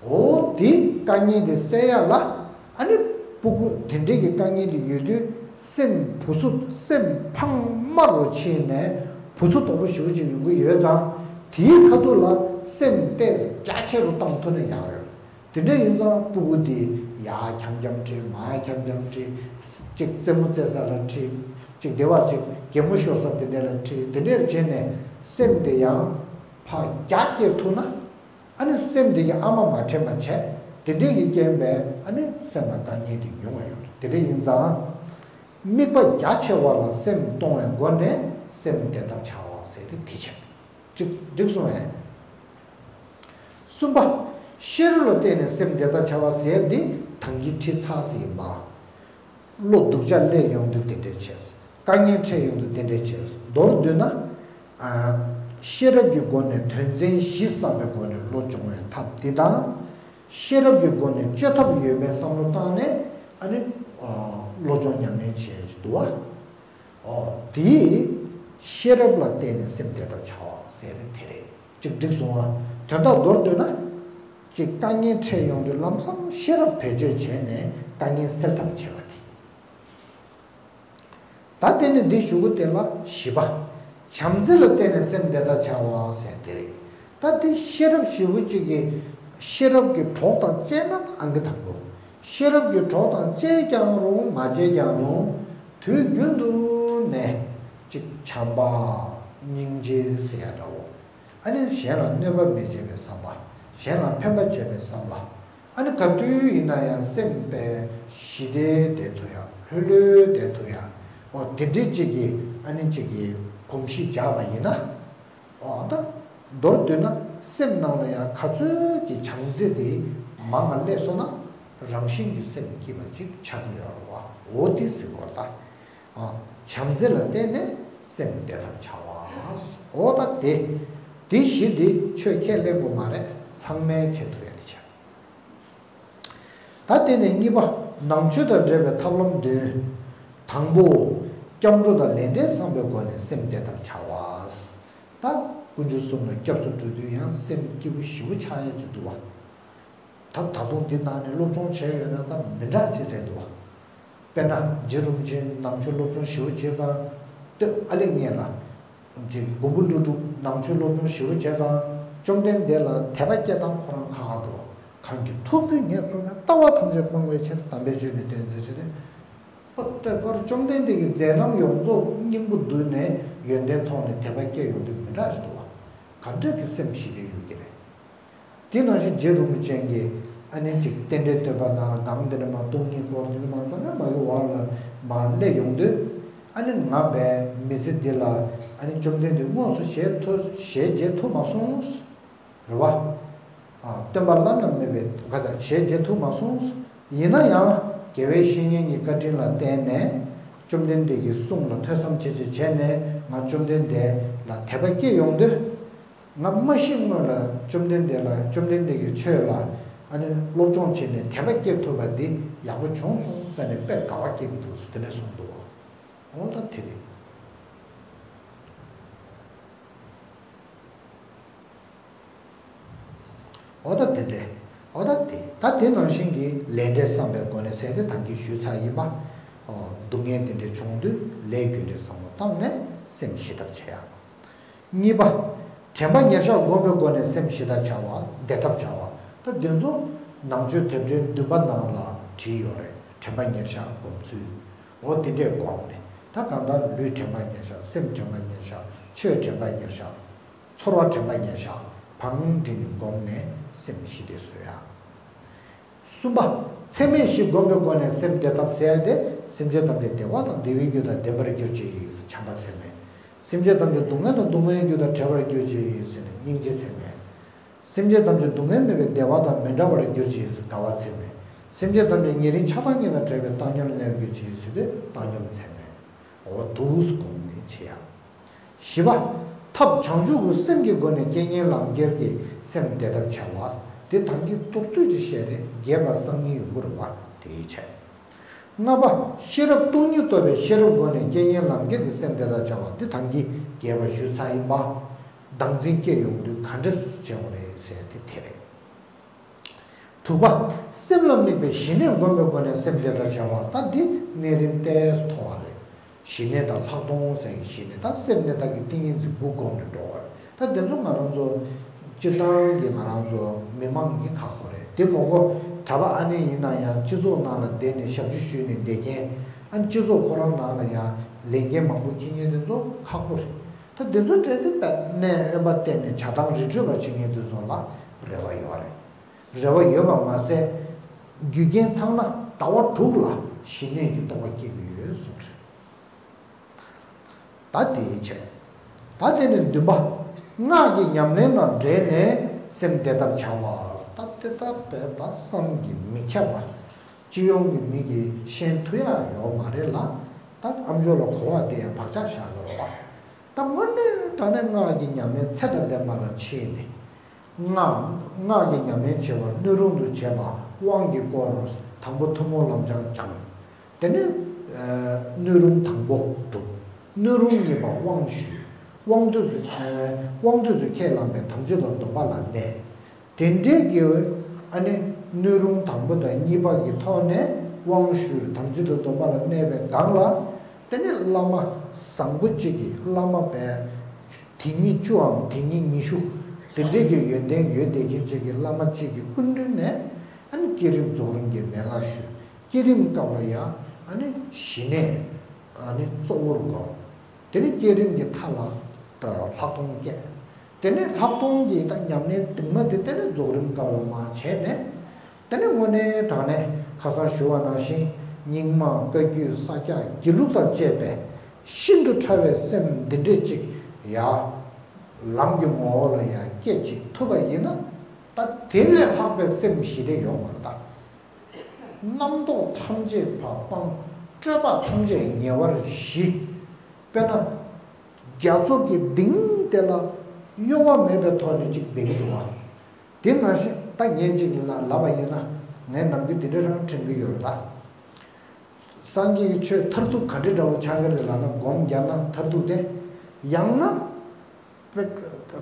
འོ་དེ་དཀའ་ངལ་དེ་སེལ་ཡ་ལ། ཨ་ནི་སྤུ་གུ་དེ་འདྲའི་གི་དཀའ་ངལ་དེ་ཡོད་དུས། སེམས་བུ་སུ། སེམས་ཕངས་དམའ་རུ་ཕྱིན་ནས་བུ་སུ་དོག་པོ་ཞེ་པོ་ཅིག་ཡོང་གི་ཡོད་ཙང་། དེའི་ཁ་ཐུག་ལ་སེམས་ཏོག་ཙམ་རྒྱ་ཆེ་རུ་བཏང་ཐུབ་ན་ཡག་ཡོད། དེ་འདྲ་ཡིན་ཙང་སྤུ་གུ་དེ་ཡར་འཁྱམ་འཁྱམ་ཁྲིད། མར་འཁྱམ་འཁྱམ་ཁྲིད། གཅིག་རྩེད་མོ་རྩེ་ས་ལ་ཁྲིད། གཅིག་དེ་བ་གཅིག་གད་མོ་ཤོར་ས་དེ་འདྲ་ལ་ཁྲིད། དེ་འདྲ་བྱས་ནས་སེམས་དེ་ཡང་ཕར་རྒྱ་སྐྱེད་ཐུབ་ན། ཨ་ནི་སེམས་དེ་གི་ཨ་མ་མ་དྲན་པ་བྱས། དེ་འདྲ་གི་རྐྱེན་པས་ཨ་ནི་སེམས་ལ་དཀའ་ངལ་དེ་ཉུང་བ་ཡོད་རེད། དེ་འདྲ་ཡིན་ཙང་། དམིགས་པ་རྒྱ་ཆེ་བ་ལ་སེམས་གཏོང་བའི་སྒོ་ནས་སེམས་བདེ་ཐབས་བྱ་བ་ཟེར་ཏེ་དེ་བྱས། འགྲིག་འགྲིག་སོང་ངས། གསུམ་པ། ཤེས་རབ་ལ་བརྟེན་ནས་སེམས་བདེ་ཐབས་བྱ་བ་ཟེར་འདི་ད་གིན་ཁྲིད་ཚར་ཟིན་ཡིན་པ། བློ་སྡུག་ཅག་སླེབས་ཡོང་དུས་དེ་འདྲས་བྱས། དཀའ་ངལ་འཕྲད་ཡོང་དུས་དེ་འདྲས་བྱས། མདོར་བསྡུས་ན། ཨ། ཤེས་རབ་ཀྱི་སྒོ་ནས་དོན་ཚན་བཞི་བསམ་པའི་སྒོ་ནས་བློ་སྦྱོང་བའི་ཐབས་འདི་དང་། ཤེས་རབ་ཀྱི་སྒོ་ནས་བཅོས་ཐབས་ཡོད་མེད་བསམ་བློ་བཏང་ནས། ཨ་ནི། ཨ། བློ་སྦྱོང་ཉམས་ལེན་བྱེད་ཀྱི་འདུག་བ། ཨོ། དེ་ཤེས་རབ་ལ་བརྟེན་ནས་སེམས་བདེ་ཐབས་བྱ་བ་ཟེར་ནི་དེ་རེད། ཅིག་འགྲིག་སོང་ང་། དོན་དག་མདོར་བསྡུས་ན། ཅིག་དཀའ་ངལ་འཕྲད་ཡོང་དུས་ལམ་སང་ཤེས་རབ་བེད་སྤྱོད་བྱས་ནས་དཀའ་ངལ་སེལ་ཐབས་བྱེད་པ་དེ། ད་དེ་ནི་འདི་ཞུ་གི་དེ་ལ་བཞི་པ། བྱམས་བརྩེ་ལ་བརྟེན་ནས་སེམས་བདེ་ཐབས་བྱ་བ་ཟེར་དེ་རེད། ད་དེ་ཤེས་རབ་ཞེ་པོ་ཅིག་གིས་ཤེས་རབ་ཀྱི་གྲོགས་དང་བཅས་ན་ཨང་ཀི་དང་པོ། ཤེས་རབ་ཀྱི་གྲོགས་དང་བཅས་ཀྱང་རུང་མ་བཅས་ཀྱང་རུང་། དུས་རྒྱུན་དུ་ནས་ཅིག་བྱམས་པ། སྙིང་རྗེ་ཟེར་ཡ་འདྲ་བོ། ཨ་ནི་གཞན་ལ་གནོད་པ་མི་བྱེད་པའི་བསམ་པ། གཞན་ལ་ཕན་པ་བྱེད་པའི་བསམ་པ། ཨ་ནི་ག་དུས་ཡིན་ན་ཡང་སེམས་པའི་ཞི་བདེ་བདེ་ཐུབ་ཡ། ལྷོད་ལྷོད་བདེ་ཐུབ་ཡ། འོ་དེ་འདྲའི་ཅིག་གི་ཨ་ནི་ཅིག་གི་གོམས་གཤིས་འཇགས་པ་ཡིན་ན། འོ་ད་མདོར་བསྡུས་ན་སེམས་ནང་ལ་ཡང་ག་ཚོད་ཀྱི་བྱམས་བརྩེ་དེ་མང་ང་སླེབས་སོང་ན་རང་བཞིན་གྱིས་སེམས་སྐྱིད་པ་ཅིག་ཆགས་ཀྱི་ཡོད་རེད་བ། འོ་དེ་ཟེར་དགོས་རེད་ད། ཨ། བྱམས་བརྩེ་ལ་བརྟེན་ནས་སེམས་བདེ་ཐབས་བྱ་བ། འོ་ད་དེ། དེ་བཞི་དེ་ཆོས་ཁས་ལེན་དགོས་མ་རེད། ཚང་མས་བྱེད་ཐུབ་ཡ་དེ་བྱ། ད་དེ་ནས་གཉིས་པ། ནང་ཆོས་དང་འབྲེལ་བའི་ཐབས་ལམ་བདུན། དང་པོ། སྐྱབས་འགྲོ་དང་ལས་འབྲས་བསམ་པའི་སྒོ་ནས་སེམས་བདེ་ཐབས་བྱ་བ། ད་དཀོན་མཆོག་གསུམ་ལ་སྐྱབས་སུ་འགྲོ་དུས་ཡང་སེམས་སྐྱིད་པོ་ཞེ་པོ་ཆགས་ཡ་ཅིག་འདུག་བ། ད་ད་དུང་འདི་ནང་ནས་སློབ་སྦྱོང་བྱས་ཡོད་ན་ད་མི་འདྲ་ཅིག་རེད་འདུག་བ། དཔེར་ན་རྗེ་རིན་པོ་ཆེ་ནང་ཆོས་སློབ་སྦྱོང་ཞེ་པོ་བྱས་ཙང་། སྟོད་ཨ་ལེ་ངེད་ལ། ཅིག་མགོན་པོ་ཀླུ་སྒྲུབ་ནང་ཆོས་སློབ་སྦྱོང་ཞེ་པོ་བྱས་ཙང་། བཅོམ་ལྡན་འདས་ལ་དད་པ་སྐྱེ་སྟངས་ཁོ་རང་ཁག་ཁག་འདུག་གང་གིས་ཐུབ་ཚད་ངས་གསུངས་ན་ལྟ་བ་ཐམས་ཅད་སྤང་བའི་ཕྱིར་དམ་པའི་ཆོས་ནི་སྟོན་མཛད་ཟེར་ཏེ། པ་ལྟ་བར་བཅོམ་ལྡན་འདས་ཀྱི་མཛད་རྣམ་ཡོངས་རྫོགས་སྙིང་པོ་བསྡུས་ནས་ཡོན་ཏན་ཐོག་ནས་དད་པ་སྐྱེ་ཡོང་དུས་མི་འདྲ་ཞིག་འདུག་བ། ག་འདྲ་གི་སེམས་ཞི་བདེ་ཡོད་ཀྱི་རེད། དེ་ནང་བཞིན་རྗེ་རིན་པོ་ཆེ་གིས་ཨ་ནི་ཅིག་རྟེན་འབྲེལ་བསྟོད་པ་ནང་ལ་གང་འདི་ནས་མ་སྟོང་ཉིད་སྐོར་འདི་ནས་མ་སོང་ན་མ་གི་བར་ལ་མ་སླེབས་ཡོང་དུས། ཨ་ནི་ང་བས་མི་ཚེ་འདི་ལ་ཨ་ནི་བཅོམ་ལྡན་འདས་དངོས་སུ་ཞལ་ཐུ་ཞལ་མཇལ་ཐུབ་མ་སོང་། རེད་བ། ཨ། སྟོན་པ་བླ་ན་མེད་པའི་ག་ས་ཞལ་མཇལ་ཐུབ་མ་སོང་། ཡིན་ན་ཡང་དགེ་བའི་བཤེས་གཉེན་གྱི་བཀའ་དྲིན་ལ་བརྟེན་ནས་བཅོམ་ལྡན་འདས་ཀྱི་གསུང་ལ་ཐོས་བསམ་བྱེད་བྱེད་བྱས་ནས་ང་བཅོམ་ལྡན་འདས་ལ་དད་པ་སྐྱེ་ཡོང་དུས། ང་མ་ཤི་སྔོན་ལ་བཅོམ་ལྡན་འདས་ལ་བཅོམ་ལྡན་འདས་ཀྱི་ཆོས་ལ་ཨ་ནི་སློབ་སྦྱོང་བྱས་ནས་དད་པ་སྐྱེ་ཐུབ་པ་འདི་ཡག་པོ་བྱུང་སོང་ཟེར་ནས་དཔེ་དགའ་བ་སྐྱེ་གི་འདུག་ཟེར་དེ་འདྲ་གསུངས་འདུག་འོ་ད་དེ་རེད། འོ་ད་དེ་འདྲས། འོ་ད་དེ་ད་དེ་ནང་བཞིན་གྱི་ལས་འབྲས་བསམ་པའི་སྒོ་ནས་ཟེར་ཏེ་ད་གིན་ཞུས་ཚར་ཡིན་པ། འོ་སྡུག་བསྔལ་དེ་འདྲས་བྱུང་དུས་ལས་རྒྱུ་འབྲས་བསམ་བློ་བཏང་ནས་སེམས་ཞི་ཐབས་བྱེད་ཡ། གཉིས་པ། དྲན་པ་ཉེར་བཞག་བསྒོམ་པའི་སྒོ་ནས་སེམས་ཞི་ཐབས་བྱ་བ་བདེ་ཐབས་བྱ་བ། ད་དེ་ཚོ་ནང་ཆོས་དེབ་ཕྲེང་བདུན་པ་ནང་ལ་བྲིས་ཡོད་རེད། དྲན་པ་ཉེར་བཞག་སྒོམ་ཚུལ། འོ་དེ་འདྲས་བསྒོམས་ནས་ད་གང་ལྟར་ལུས་དྲན་པ་ཉེར་བཞག་སེམས་དྲན་པ་ཉེར་བཞག་ཆོས་དྲན་པ་ཉེར་བཞག་ཚོར་བ་དྲན་པ་ཉེར་བཞག་བང་བསྒྲིགས་ནས་བསྒོམས་ནས་སེམས་ཞི་བདེ་བཟོ་ཡ། གསུམ་པ། ཚད་མེད་བཞི་བསྒོམ་པའི་སྒོ་ནས་སེམས་བདེ་ཐབས་ཟེར་ཡ་དེ། སེམས་ཅན་ཐམས་ཅད་བདེ་བ་དང་བདེ་བའི་རྒྱུ་དང་ལྡན་པར་གྱུར་ཅིག་བྱམས་པ་ཚད་མེད། སེམས་ཅན་ཐམས་ཅད་སྡུག་བསྔལ་དང་སྡུག་བསྔལ་རྒྱུ་དང་བྲལ་བར་གྱུར་ཅིག་ཟེར་ནས་སྙིང་རྗེ་ཚད་མེད། སེམས་ཅན་ཐམས་ཅད་སྡུག་བསྔལ་མེད་པའི་བདེ་བ་དང་མི་འབྲལ་བར་གྱུར་ཅིག་དགའ་བ་ཚད་མེད། སེམས་ཅན་ཐམས་ཅད་ཉེ་རིང་ཆགས་སྡང་གཉིས་དང་བྲལ་བའི་བཏང་སྙོམས་ལྡན་པར་གྱུར་ཅིག་ཟེར་དུས་བཏང་སྙོམས་ཚད་མེད། འོ་འདུག་སེ་བསྒོམས་ནས་བྱེད་ཡ། བཞི་པ། ཐབས་བྱང་ཆུབ་ཀྱི་སེམས་ཀྱི་སྒོ་ནས་རྐྱེན་ངན་ལམ་ཁྱེར་གྱི་སེམས་བདེ་ཐབས་བྱ་བ། འདི་ད་གིན་མདོར་བསྡུས་ཀྱིས་བཤད་རེད། རྒྱས་པ་སང་ཉིན་ཡོང་གི་རེད་བ། དེའི་ཆེད། ལྔ་པ། ཤེས་རབ་སྟོང་ཉིད་རྟོགས་པའི་ཤེས་རབ་སྒོ་ནས་རྐྱེན་ངན་ལམ་ཁྱེར་གྱི་སེམས་བདེ་ཐབས་བྱ་བ། འདི་ད་གིན་རྒྱས་པ་ཞུས་ཚར་ཡིན་པ། བདག་འཛིན་སྐྱེ་ཡོང་དུས་ག་འདྲ་བྱེད་དགོས་རེད་ཟེར་དེ་དེ་རེད། དྲུག་པ། སེམས་ལ་དམིགས་པའི་ཞི་གནས་བསྒོམ་པའི་སྒོ་ནས་སེམས་བདེ་ཐབས་བྱ་བ། ད་འདི་གནས་རིམ་ཏོག་ཙམ་མཐོ་བ་རེད། ཞི་གནས་དང་ལྷག་མཐོང་ཟེར་གྱི་ཞི་གནས་དང་སེམས་གནས་ལྟ་གི་ཏིང་ངེ་འཛིན་དགུ་བསྒོམས་ནས་འགྲོ་བ་རེད། ད་དེ་ཚོ་ང་རང་ཚོ་སྤྱིར་བཏང་གི་ང་རང་ཚོ་མི་མང་གི་ཁག་པོ་རེད། དེ་མོ་གོ་གྲྭ་པ་ཨ་ནེ་ཡིན་ན་ཡང་སྤྱི་ཚོགས་ནང་ལ་བསྡད་ནས་ཞབས་ཕྱི་ཞུས་ནས་བསྡད་མཁན། ཨ་ནི་སྤྱི་ཚོགས་ཁོ་རང་ནང་ལ་ཡང་ལས་འགན་མང་པོ་འཁྱེར་མཁན་དེ་ཚོ་ཁག་པོ་རེད། ད་དེ་ཚོ་གྲས་དེ་དཔེ་གནས་དབེན་པ་བསྟེན་ནས་བྱ་བཏང་རི་ཁྲོད་པ་བྱེད་མཁན་དེ་ཚོ་ལ་རེ་བ་ཡོད་རེད། རེ་བ་ཡོད་པ་མ་ཟད། རྒྱུ་རྐྱེན་ཚང་མ་ཟླ་བ་དྲུག་ལ་ཞི་གནས་ཀྱི་རྟོགས་པ་སྐྱེ་གི་ཡོད་གསུངས་རེད། ད་དེའི་ཆེད། ད་དེ་ནས་བདུན་པ། སྔགས་ཀྱི་ཉམས་ལེན་དང་འབྲེལ་ནས་སེམས་བདེ་ཐབས་བྱ་བ། ད་དེ་ལྟ་བས་ད་བསམ་གྱིས་མི་ཁྱབ་པ། སྤྱི་ཡོངས་ཀྱི་མི་གིས་ཤེས་ཐུབ་ཡག་ཡོད་མ་རེད་ལ། ད་ཨ་མཆོག་ལ་གོ་བ་དེ་ཡང་བག་ཆགས་བཞག་གི་རེད་བ། ད་དངོས་གནས་དྲང་གནས་སྔགས་ཀྱི་ཉམས་ལེན་ཚད་དང་ལྡན་པ་ལ་ཕྱིན་ནས། སྔགས། སྔགས་ཀྱི་ཉམས་ལེན་བྱེད་པ་སྣོད་རུང་དུ་བྱེད་པ་དབང་གི་སྐོར་དང་པོ་ཐུན་མོང་ལམ་སྦྱང་སྦྱངས། དེ་ནས་ཨ་སྣོད་རུང་དང་པོ་གྲུབ། སྣོད་རུང་གཉིས་པ་དབང་ཞུས། དབང་དུས་སུ། ཨ་དབང་དུས་སུ་ཁས་བླངས་པའི་དམ་ཚིག་དང་སྡོམ་པ་ལ་གནས། དེ་འདྲའི་གི་ཨ་ནི་སྣོད་རུང་དང་པོ་དང་གཉིས་པ་གི་ཐོག་ནས་དབང་ཞུས་དམ་ཚིག་དང་སྡོམ་པ་ལ་གནས་པའི་སྒང་ལ། དེ་ནས་བླ་མ་བཟང་པོ་གཅིག་གིས་བླ་མ་བས་ དེ་ཉིད་བཅུའམ་དེ་ཉིད་ཉི་ཤུ་དེ་འདྲས་ཀྱི་ཡོན་ཏན་ཡོད་བསྡད་མཁན་ཅིག་གི་བླ་མ་གཅིག་གི་སྐུ་མདུན་ནས་ཨ་ནི་བསྐྱེད་རིམ་རྫོགས་རིམ་གྱི་མན་ངག་ཞུས། བསྐྱེད་རིམ་སྐབས་ལ་ཡང་ཨ་ནི་ཞི་གནས་ཨ་ནི་གཙོ་བོར་བསྒོམ། དེ་ནས་བསྐྱེད་རིམ་གྱི་མཐའ་ལ་ད་ལྷག་མཐོང་བསྐྱེད། དེ་ནས་ལྷག་མཐོང་གི་ད་ཉམས་ལེན་གདིང་མ་དེ་དེ་ནས་རྫོགས་རིམ་སྐབས་ལ་མར་བྱས་ནས། དེ་ནས་དངོས་གནས་དྲང་གནས་ཁ་སང་ཞུ་བ་ནང་བཞིན་རྙིང་མ་བཀའ་བརྒྱུད་ས་སྐྱ་དགེ་ལུགས་དང་བཅས་པའི་ཤིན་ཏུ་ཕྲ་བའི་སེམས་འདི་འདྲས་ཅིག་ཡ་ལམ་གྱི་ངོ་བོ་ལ་ཡ་སྐྱེད་ཅིག་ཐུབ་པ་ཡིན་ན། ད་དེ་ལས་ལྷག་པའི་སེམས་ཞི་བདེ་ཡོང་བར་གདའ། རྣམ་རྟོག་ཐམས་ཅད་ཕར་སྤངས། སྤྲོས་པ་ཐམས་ཅད་ཉེ་བར་ཞི། དཔེར་ན། རྒྱ་མཚོ་གི་གཏིང་དེ་ལ་གཡོ་བ་མེད་པའི་ཐོག་ནས་ཅིག་གཏིང་འདུག་བ། དེ་ནང་བཞིན་ད་ངས་ཅིག་ལ་ལབ་པ་ཡིན་ན། ངས་ནམ་རྒྱུན་འདི་འདྲ་རང་དྲན་གྱི་ཡོད་རེད་ད། སངས་རྒྱས་ཀྱི་ཆོས་མཐར་ཐུག་ག་འདྲ་འདྲ་བོ་ཆགས་ཀྱི་རེད་ལབ་ན། སྒོམ་རྒྱག་ན་མཐར་ཐུག་དེ། ཡང་ན། དཔེ་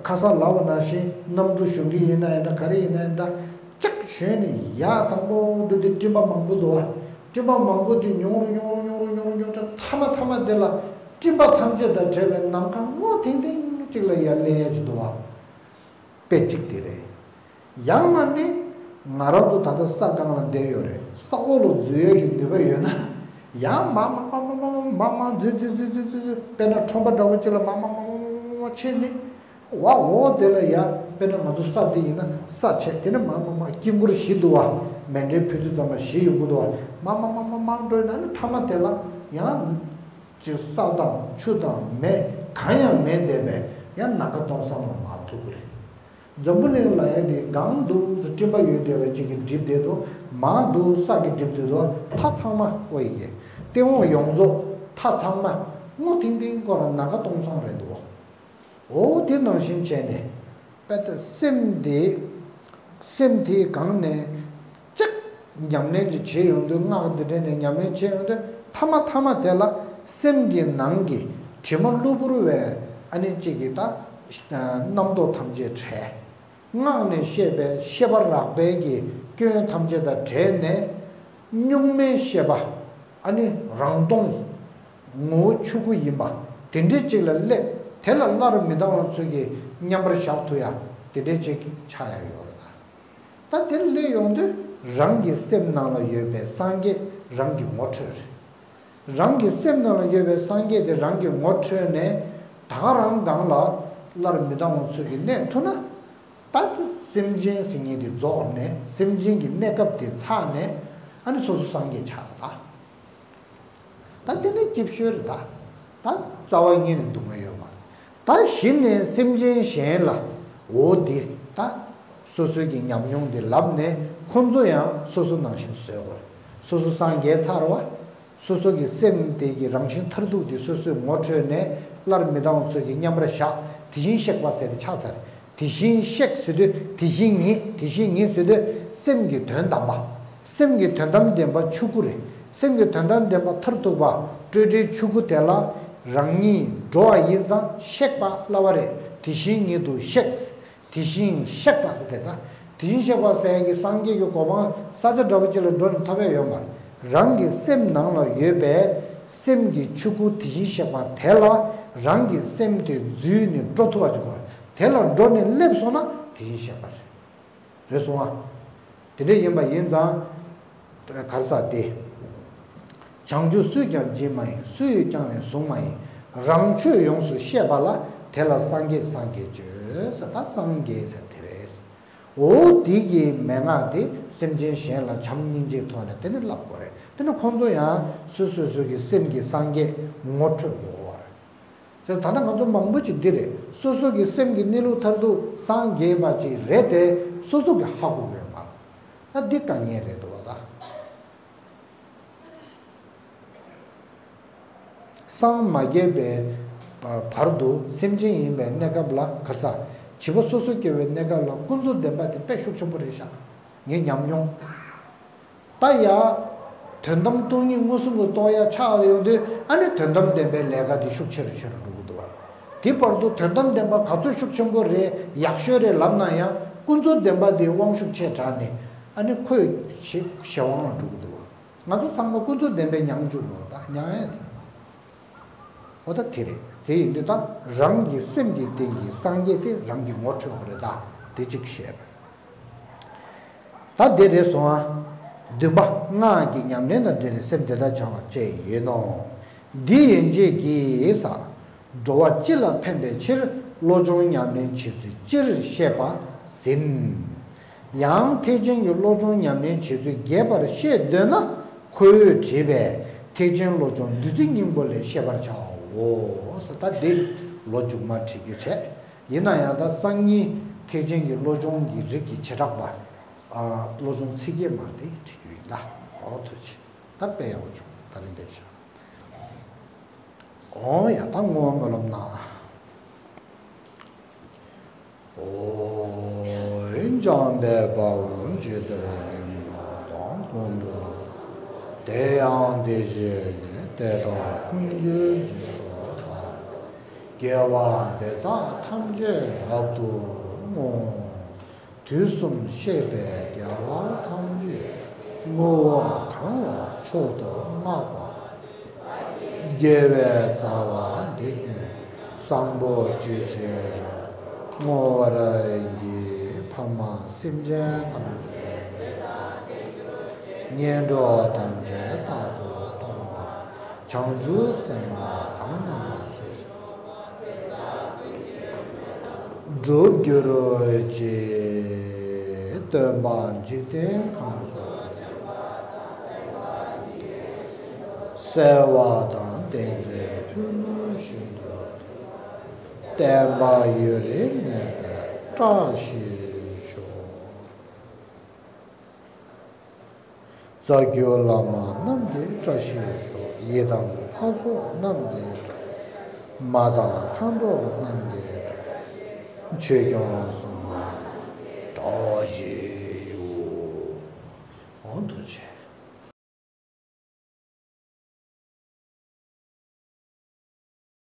ཁ་སང་ལབ་པ་ནང་བཞིན་གནམ་གྲུ་ཞོན་གྱི་ཡིན་ན་ཡིན་འདྲ། ག་རེ་ཡིན་ན་ཡིན་འདྲ། ལྕག་ཞོན་ནས་ཡར་དང་པོ་འགྲོ་དུས་སྤྲིན་པ་མང་པོ་འདུག་བ། སྤྲིན་པ་མང་པོ་དེ་ཉུང་རུ་ཉུང་རུ་ཉུང་རུ་ཉུང་རུ་ཉུང་རུ་མཐའ་མ་མཐའ་མ་དེ་ལ་སྤྲིན་པ་ཐམས་ཅད་དང་བྲལ་བའི་ནམ་མཁའ་སྔོ་ཐིང་ཐིང་ཅིག་ལ་ཡར་སླེབས་ཡ་ཅིག་འདུག་བ། དཔེ་གཅིག་དེ་རེད། ཡང་ན་ནི། ང་རང་ཚོ་ད་ལྟ་ས་སྒང་ལ་བསྡད་ཡོད་རེད། ས་འོག་ལ་འཛུལ་ཡས་ཀྱི་ནུས་པ་ཡོད་ན། ཡང་མར་མར་མར་མར་འཛུལ་འཛུལ་འཛུལ་འཛུལ་འཛུལ། དཔེར་ན་ཁྲོམ་པ་འདྲ་བོ་ཅིག་ལ་མར་མར་མར་མར་མར་ཕྱིན་ནས། འོག་འོག་དེ་ལ་ཡ། དཔེར་ན་ང་ཚོ་ས་འདི་ཡིན་ན་ས་བྱས། དེ་ནས་མར་མར་མར་དཀྱིལ་འཁོར་བཞི་འདུག་བ། མཎྜལ་ཕུལ་དུས་ཙམ་པ་བཞི་ཡོང་གི་འདུག་བ། མར་མར་མར་མར་མར་འགྲོ་ཡིན་ན་ནི་མཐའ་མ་དེ་ལ་ཡང་། ཅིག་ས་དང་ཆུ་དང་མེ་གང་ཡང་མེད་བསྡད་པས་ཡང་ནམ་མཁའ་སྟོང་སང་ལ་མར་ཐུག་གི་རེད། འཛམ་བུ་གླིང་ལབ་ཡ་དེ་སྒང་འདུག་ཟེར་སྤྲིན་པ་ཡོད་བསྡད་པ་ཅིག་གིས་སྒྲིབ་བསྡད་འདུག་མར་འདུག་ས་གིས་སྒྲིབ་བསྡད་འདུག་མཐའ་ཚང་མ་ཨོ་ཡི་གེ། སྟེང་འོག་ཡོངས་རྫོགས་མཐའ་ཚང་མ་སྔོ་ཐིང་ཐིང་སྐོར་ལ་ནམ་མཁའ་སྟོང་སང་རེད་འདུག་འོ་དེ་ནང་བཞིན་བྱས་ནས། དཔེ་ད་སེམས་དེ། སེམས་དེའི་སྒང་ནས་ཅིག་ཉམས་ལེན་ཅིག་བྱེད་ཡོང་དུས། སྔགས་འདི་འདྲ་ནས་ཉམས་ལེན་བྱེད་ཡོང་དུས། མཐའ་མ་མཐའ་མ་དེ་ལ་སེམས་ཀྱི་ནང་གི་དྲི་མ་གློ་བུར་བའི་ཨ་ནི་གཅིག་གི་ད་རྣམ་རྟོག་ཐམས་ཅད་བྲལ། སྔགས་ནས་བཤད་པའི་ཤེས་པ་རགས་པའི་གི་སྐྱོན་ཐམས་ཅད་དང་བྲལ་ནས། གཉུག་མའི་ཤེས་པ། ཨ་ནི་རང་སྟོང་། ངོ་བོ་ཆོས་སྐུ་ཡིན་པ། དེ་འདྲའི་ཅིག་ལ་སླེབས། དེ་ལ་སླར་མི་ལྡང་བ་ཚུལ་གྱིས་མཉམ་པར་བཞག་ཐུབ་ཡ། དེ་འདྲའི་ཅིག་ཆགས་ཡ་ཡོད་རེད་ད། ད་དེར་སླེབས་ཡོང་དུས་རང་གི་སེམས་ནང་ལ་ཡོད་པའི་སངས་རྒྱས་རང་གིས་ངོ་འཕྲོད་རེད། རང་གི་སེམས་ནང་ལ་ཡོད་པའི་སངས་རྒྱས་དེ་རང་གིས་ངོ་འཕྲོད་ནས། ད་ག་རང་སྒང་ལ་སླར་མི་ལྡང་བ་ཚུལ་གྱིས་གནས་ཐུབ་ན། ད་དེ་སེམས་ཅན་ཟེར་མཁན་དེ་རྫོགས་ནས། སེམས་ཅན་གྱི་གནས་སྐབས་དེ་ཚར་ནས། ཨ་ནི་སོ་སོ་སངས་རྒྱས་ཆགས་པ་ད། ད་དེ་ནས་སྐྱིད་ཤོས་རེད་ད། ད་རྩ་བ་ཉིད་ནས་སྡུག་བསྔལ་ཡོད་མ་རེད། ད་གཞི་ནས་སེམས་ཅན་གཞན་ལ། འོ་དེ་ད་སོ་སོའི་གི་ཉམས་མྱོང་དེ་ལབ་ནས། ཁོང་ཚོ་ཡང་སོ་སོ་ནང་བཞིན་བཟོས་དགོས་རེད། སོ་སོ་སངས་རྒྱས་ཚར་བ། སོ་སོ་གི་སེམས་དེ་གི་རང་བཞིན་མཐར་ཐུག་དེ་སོ་སོས་ངོ་འཕྲོད་ནས། སླར་མི་ལྡང་བ་ཚུལ་གྱིས་མཉམ་པར་བཞག་དེ་བཞིན་གཤེགས་པ་ཟེར་དེ་ཆགས་ཚར། དེ་བཞིན་གཤེགས་ཟེར་དུས། དེ་བཞིན་ཉིད། དེ་བཞིན་ཉིད་ཟེར་དུས་སེམས་ཀྱི་དོན་དམ་པ། སེམས་ཀྱི་དོན་དམ་བདེན་པ་ཆོས་སྐུ་རེད། སེམས་ཀྱི་དོན་དམ་བདེན་པ་མཐར་ཐུག་པ་སྤྲོས་བྲལ་ཆོས་སྐུ་དེ་ལ་རང་ཉིད་འགྲོ་བ་ཡིན་ཙང་གཤེགས་པ་སླ་བ་རེད། དེ་བཞིན་ཉིད་དུ་གཤེགས། དེ་བཞིན་གཤེགས་པ་ཟེར་དེ་ད། དེ་བཞིན་གཤེགས་པ་ཟེར་ཡ་གི་སངས་རྒྱས་ཀྱི་གོ་འཕང་ས་ཆ་འདྲ་པོ་ཅིག་ལ་འགྲོ་ནས་ཐོབ་ཡ་ཡོད་མ་རེད། རང་གི་སེམས་ནང་ལ་ཡོད་པའི་སེམས་ཀྱི་ཆོས་སྐུ་དེ་བཞིན་གཤེགས་པ་དེ་ལ་རང་གི་སེམས་དེ་འཛུལ་ནས་འགྲོ་ཐུབ་པ་ཅིག་དགོས། དེ་ལ་འགྲོ་ནས་སླེབས་སོང་ན་དེ་བཞིན་གཤེགས་པ་རེད། རེད་སོང་ཨ། དེ་འདྲ་ཡིན་པ་ཡིན་ཙང་། ག་རེ་ཟེར་དེ། བྱང་ཆུབ་སུས་ཀྱང་བགྱིས་མ་ཡིན། སུ་ཡིས་ཀྱང་ནི་བཟུང་མ་ཡིན། རང་ཆོས་ཡོངས་སུ་ཤེས་པ་ལ། དེ་ལ་སངས་རྒྱས་སངས་རྒྱས་བརྗོད་ཟེར། ད་སངས་རྒྱས་ཟེར་དེ་རེད། འོ་དེ་གི་མན་ངག་དེ་སེམས་ཅན་གཞན་ལ་བྱམས་སྙིང་རྗེའི་ཐོག་ནས་དེ་ནི་བསླབ་དགོས་རེད། དེ་ནི་ཁོང་ཚོ་ཡང་སོ་སོ་སོ་གི་སེམས་ཀྱི་སངས་རྒྱས་ངོ་འཕྲོད་དགོས་པ་རེད། ད་ལྟ་ང་ཚོ་མང་པོ་ཅིག་འདི་རེད། སོ་སོ་གི་སེམས་ཀྱི་གནས་ལུགས་མཐར་ཐུག་སངས་རྒྱས་པ་ཅིག་རེད་དེ། སོ་སོ་གི་ཧ་གོ་གི་ཡོད་མ་རེད། ད་འདི་དཀའ་ངལ་རེད་འདུག་བ་ད། སངས་མ་རྒྱས་པའི་བར་དུ་སེམས་ཅན་ཡིན་པའི་གནས་སྐབས་ལ། ག་རེ་ཟེར། བྱིས་པ་སོ་སོ་སྐྱེ་བའི་གནས་སྐབས་ལ་ཀུན་རྫོབ་བདེན་པ་དེ་དཔེ་ཤུགས་ཆེན་པོ་རེད་ཤག་ངའི་ཉམས་མྱོང་། ད་ཡ། དོན་དམ་སྟོང་ཉིད་མངོན་སུམ་དུ་རྟོགས་ཡ་ཆགས་ཡོང་དུས། ཨ་ནི་དོན་དམ་བདེན་པའི་ལས་ཀ་འདི་ཤུགས་ཆེ་རུ་ཆེ་རུ་འགྲོ་གི་འདུག་བ། དེ་བར་དུ་དོན་དམ་བདེན་པ་ག་ཚོད་ཤུགས་ཆེན་པོ་རེད། ཡག་ཤོས་རེད་ལབ་ན་ཡང་། ཀུན་རྫོབ་བདེན་པ་འདི་དབང་ཤུགས་ཆེ་དྲགས་ནས། ཨ་ནི་ཁོས་གཞན་གཞན་དབང་ལ་འགྲོ་གི་འདུག་བ། ང་ཚོ་ཚང་མ་ཀུན་རྫོབ་བདེན་པའི་མྱང་བཅུག་ཡོད་ད། མྱང་ཡ་དེ། འོ་ད་དེ་རེད། དེ་ཡིན་དུས་ད་རང་གི་སེམས་ཀྱི་སྟེང་གི་སངས་རྒྱས་དེ་རང་གི་ངོ་འཕྲོད་པ་རེད། ད་དེ་གཅིག་བཤད་པ། ད་དེ་རེད་སོང་ཨ། བདུན་པ། སྔགས་ཀྱི་ཉམས་ལེན་དང་འབྲེལ་ནས་སེམས་དེ་ལྟར་བྱ་བ་བཅས་ཡིན་ནོ། འདི་ཡན་ཆད་ཀྱིས་ས། འགྲོ་བ་སྤྱི་ལ་ཕན་པའི་ཕྱིར་བློ་སྦྱོང་ཉམས་ལེན་བྱེད་ཚུལ་སྤྱིར་བཤད་པ་ཟིན། ཡང་ཐེག་ཆེན་གྱི་བློ་སྦྱོང་ཉམས་ལེན་བྱེད་ཚུལ་རྒྱས་པར་བཤད་འདོད་ན་ཁོ་བོས་བྲིས་པའི་ཐེག་ཆེན་བློ་སྦྱོང་བདུད་རྩི་སྙིང་པོ་ལས་བཤད་པར་བྱའོ། ད་འདི་ལོ་མཇུག་མ་བྲིས་རྒྱུ་བྱས། ཡིན་ན་ཡང་ད་སང་ཉིན་ཐེག་ཆེན་གྱི་བློ་སྦྱོང་གི་རིགས་ཀྱི་བྱེ་བྲག་པ། ཨ། བློ་སྦྱོང་ཚིག་བརྒྱད་མ་དེ་བྲིས་རྒྱུ་ཡིན་ད། འོ་ཐུགས་རྗེ་ཆེ། ད་དཔེ་ཡག་པོ་བྱུང་། ད་རིང་དེ་བཞག་འོ་ཡ། ད་བསྔོ་བ་སྨོན་ལམ་གནང་། ཨོ། འཇམ་དཔལ་དཔའ་བོས་ཇི་ལྟར་གླེངས་པ་དང་། ཀུན་ཏུ། དེ་ཡང་དེ་བཞིན་ཉིད་དེ་དག་ཀུན་གྱི་རྗེས་སུ་བདག་དགེ་བ་འདི་དག་ཐམས་ཅད་རབ་ཏུ་བསྔོ། དུས་གསུམ་གཤེགས་པའི་རྒྱལ་བ་ཐམས་ཅད་བསྔོ་བ་གང་ལ་མཆོག་ཏུ་བསྔགས་པ། དགེ་བའི་རྩ་བ་འདི་ཀུན་བཟང་པོ་སྤྱོད་ཕྱིར་བསྔོ་བར་བགྱི། ཕ་མ་སེམས་ཅན་ཐམས་ཅད་ངན་འགྲོ་ཐམས་ཅད་རྟག་ཏུ་སྟོངས་པ། བྱང་ཆུབ་སེམས་དཔའ་གང་རྣམས་སུ་ཞིག་སྒྲུབ་གྱུར་ཅིག་སྟོན་པ་འཇིག་རྟེན་ཁམས་སུ་གསལ་བ་དང་། བསྟན་འཛིན་ཕུལ་ནུས་ཤིན་ཏུ། བསྟན་པ་ཡུན་རིང་གནས་པའི་བཀྲ་ཤིས་ཤོག་རྩ་བརྒྱུད་བླ་མ་རྣམས་ཀྱི་བཀྲ་ཤིས་ཤོག་ཡི་དམ་ལྷ་ཚོགས་རྣམས་ཀྱི་བཀྲ། མ་དག་མཁའ་འགྲོ་རྣམས་ཀྱི་བཀྲ། ཆོས་སྐྱོང་སྲུང་མ་བཀྲ་ཤིས་ཤོག་འོ་ཐུགས་རྗེ་ཆེ།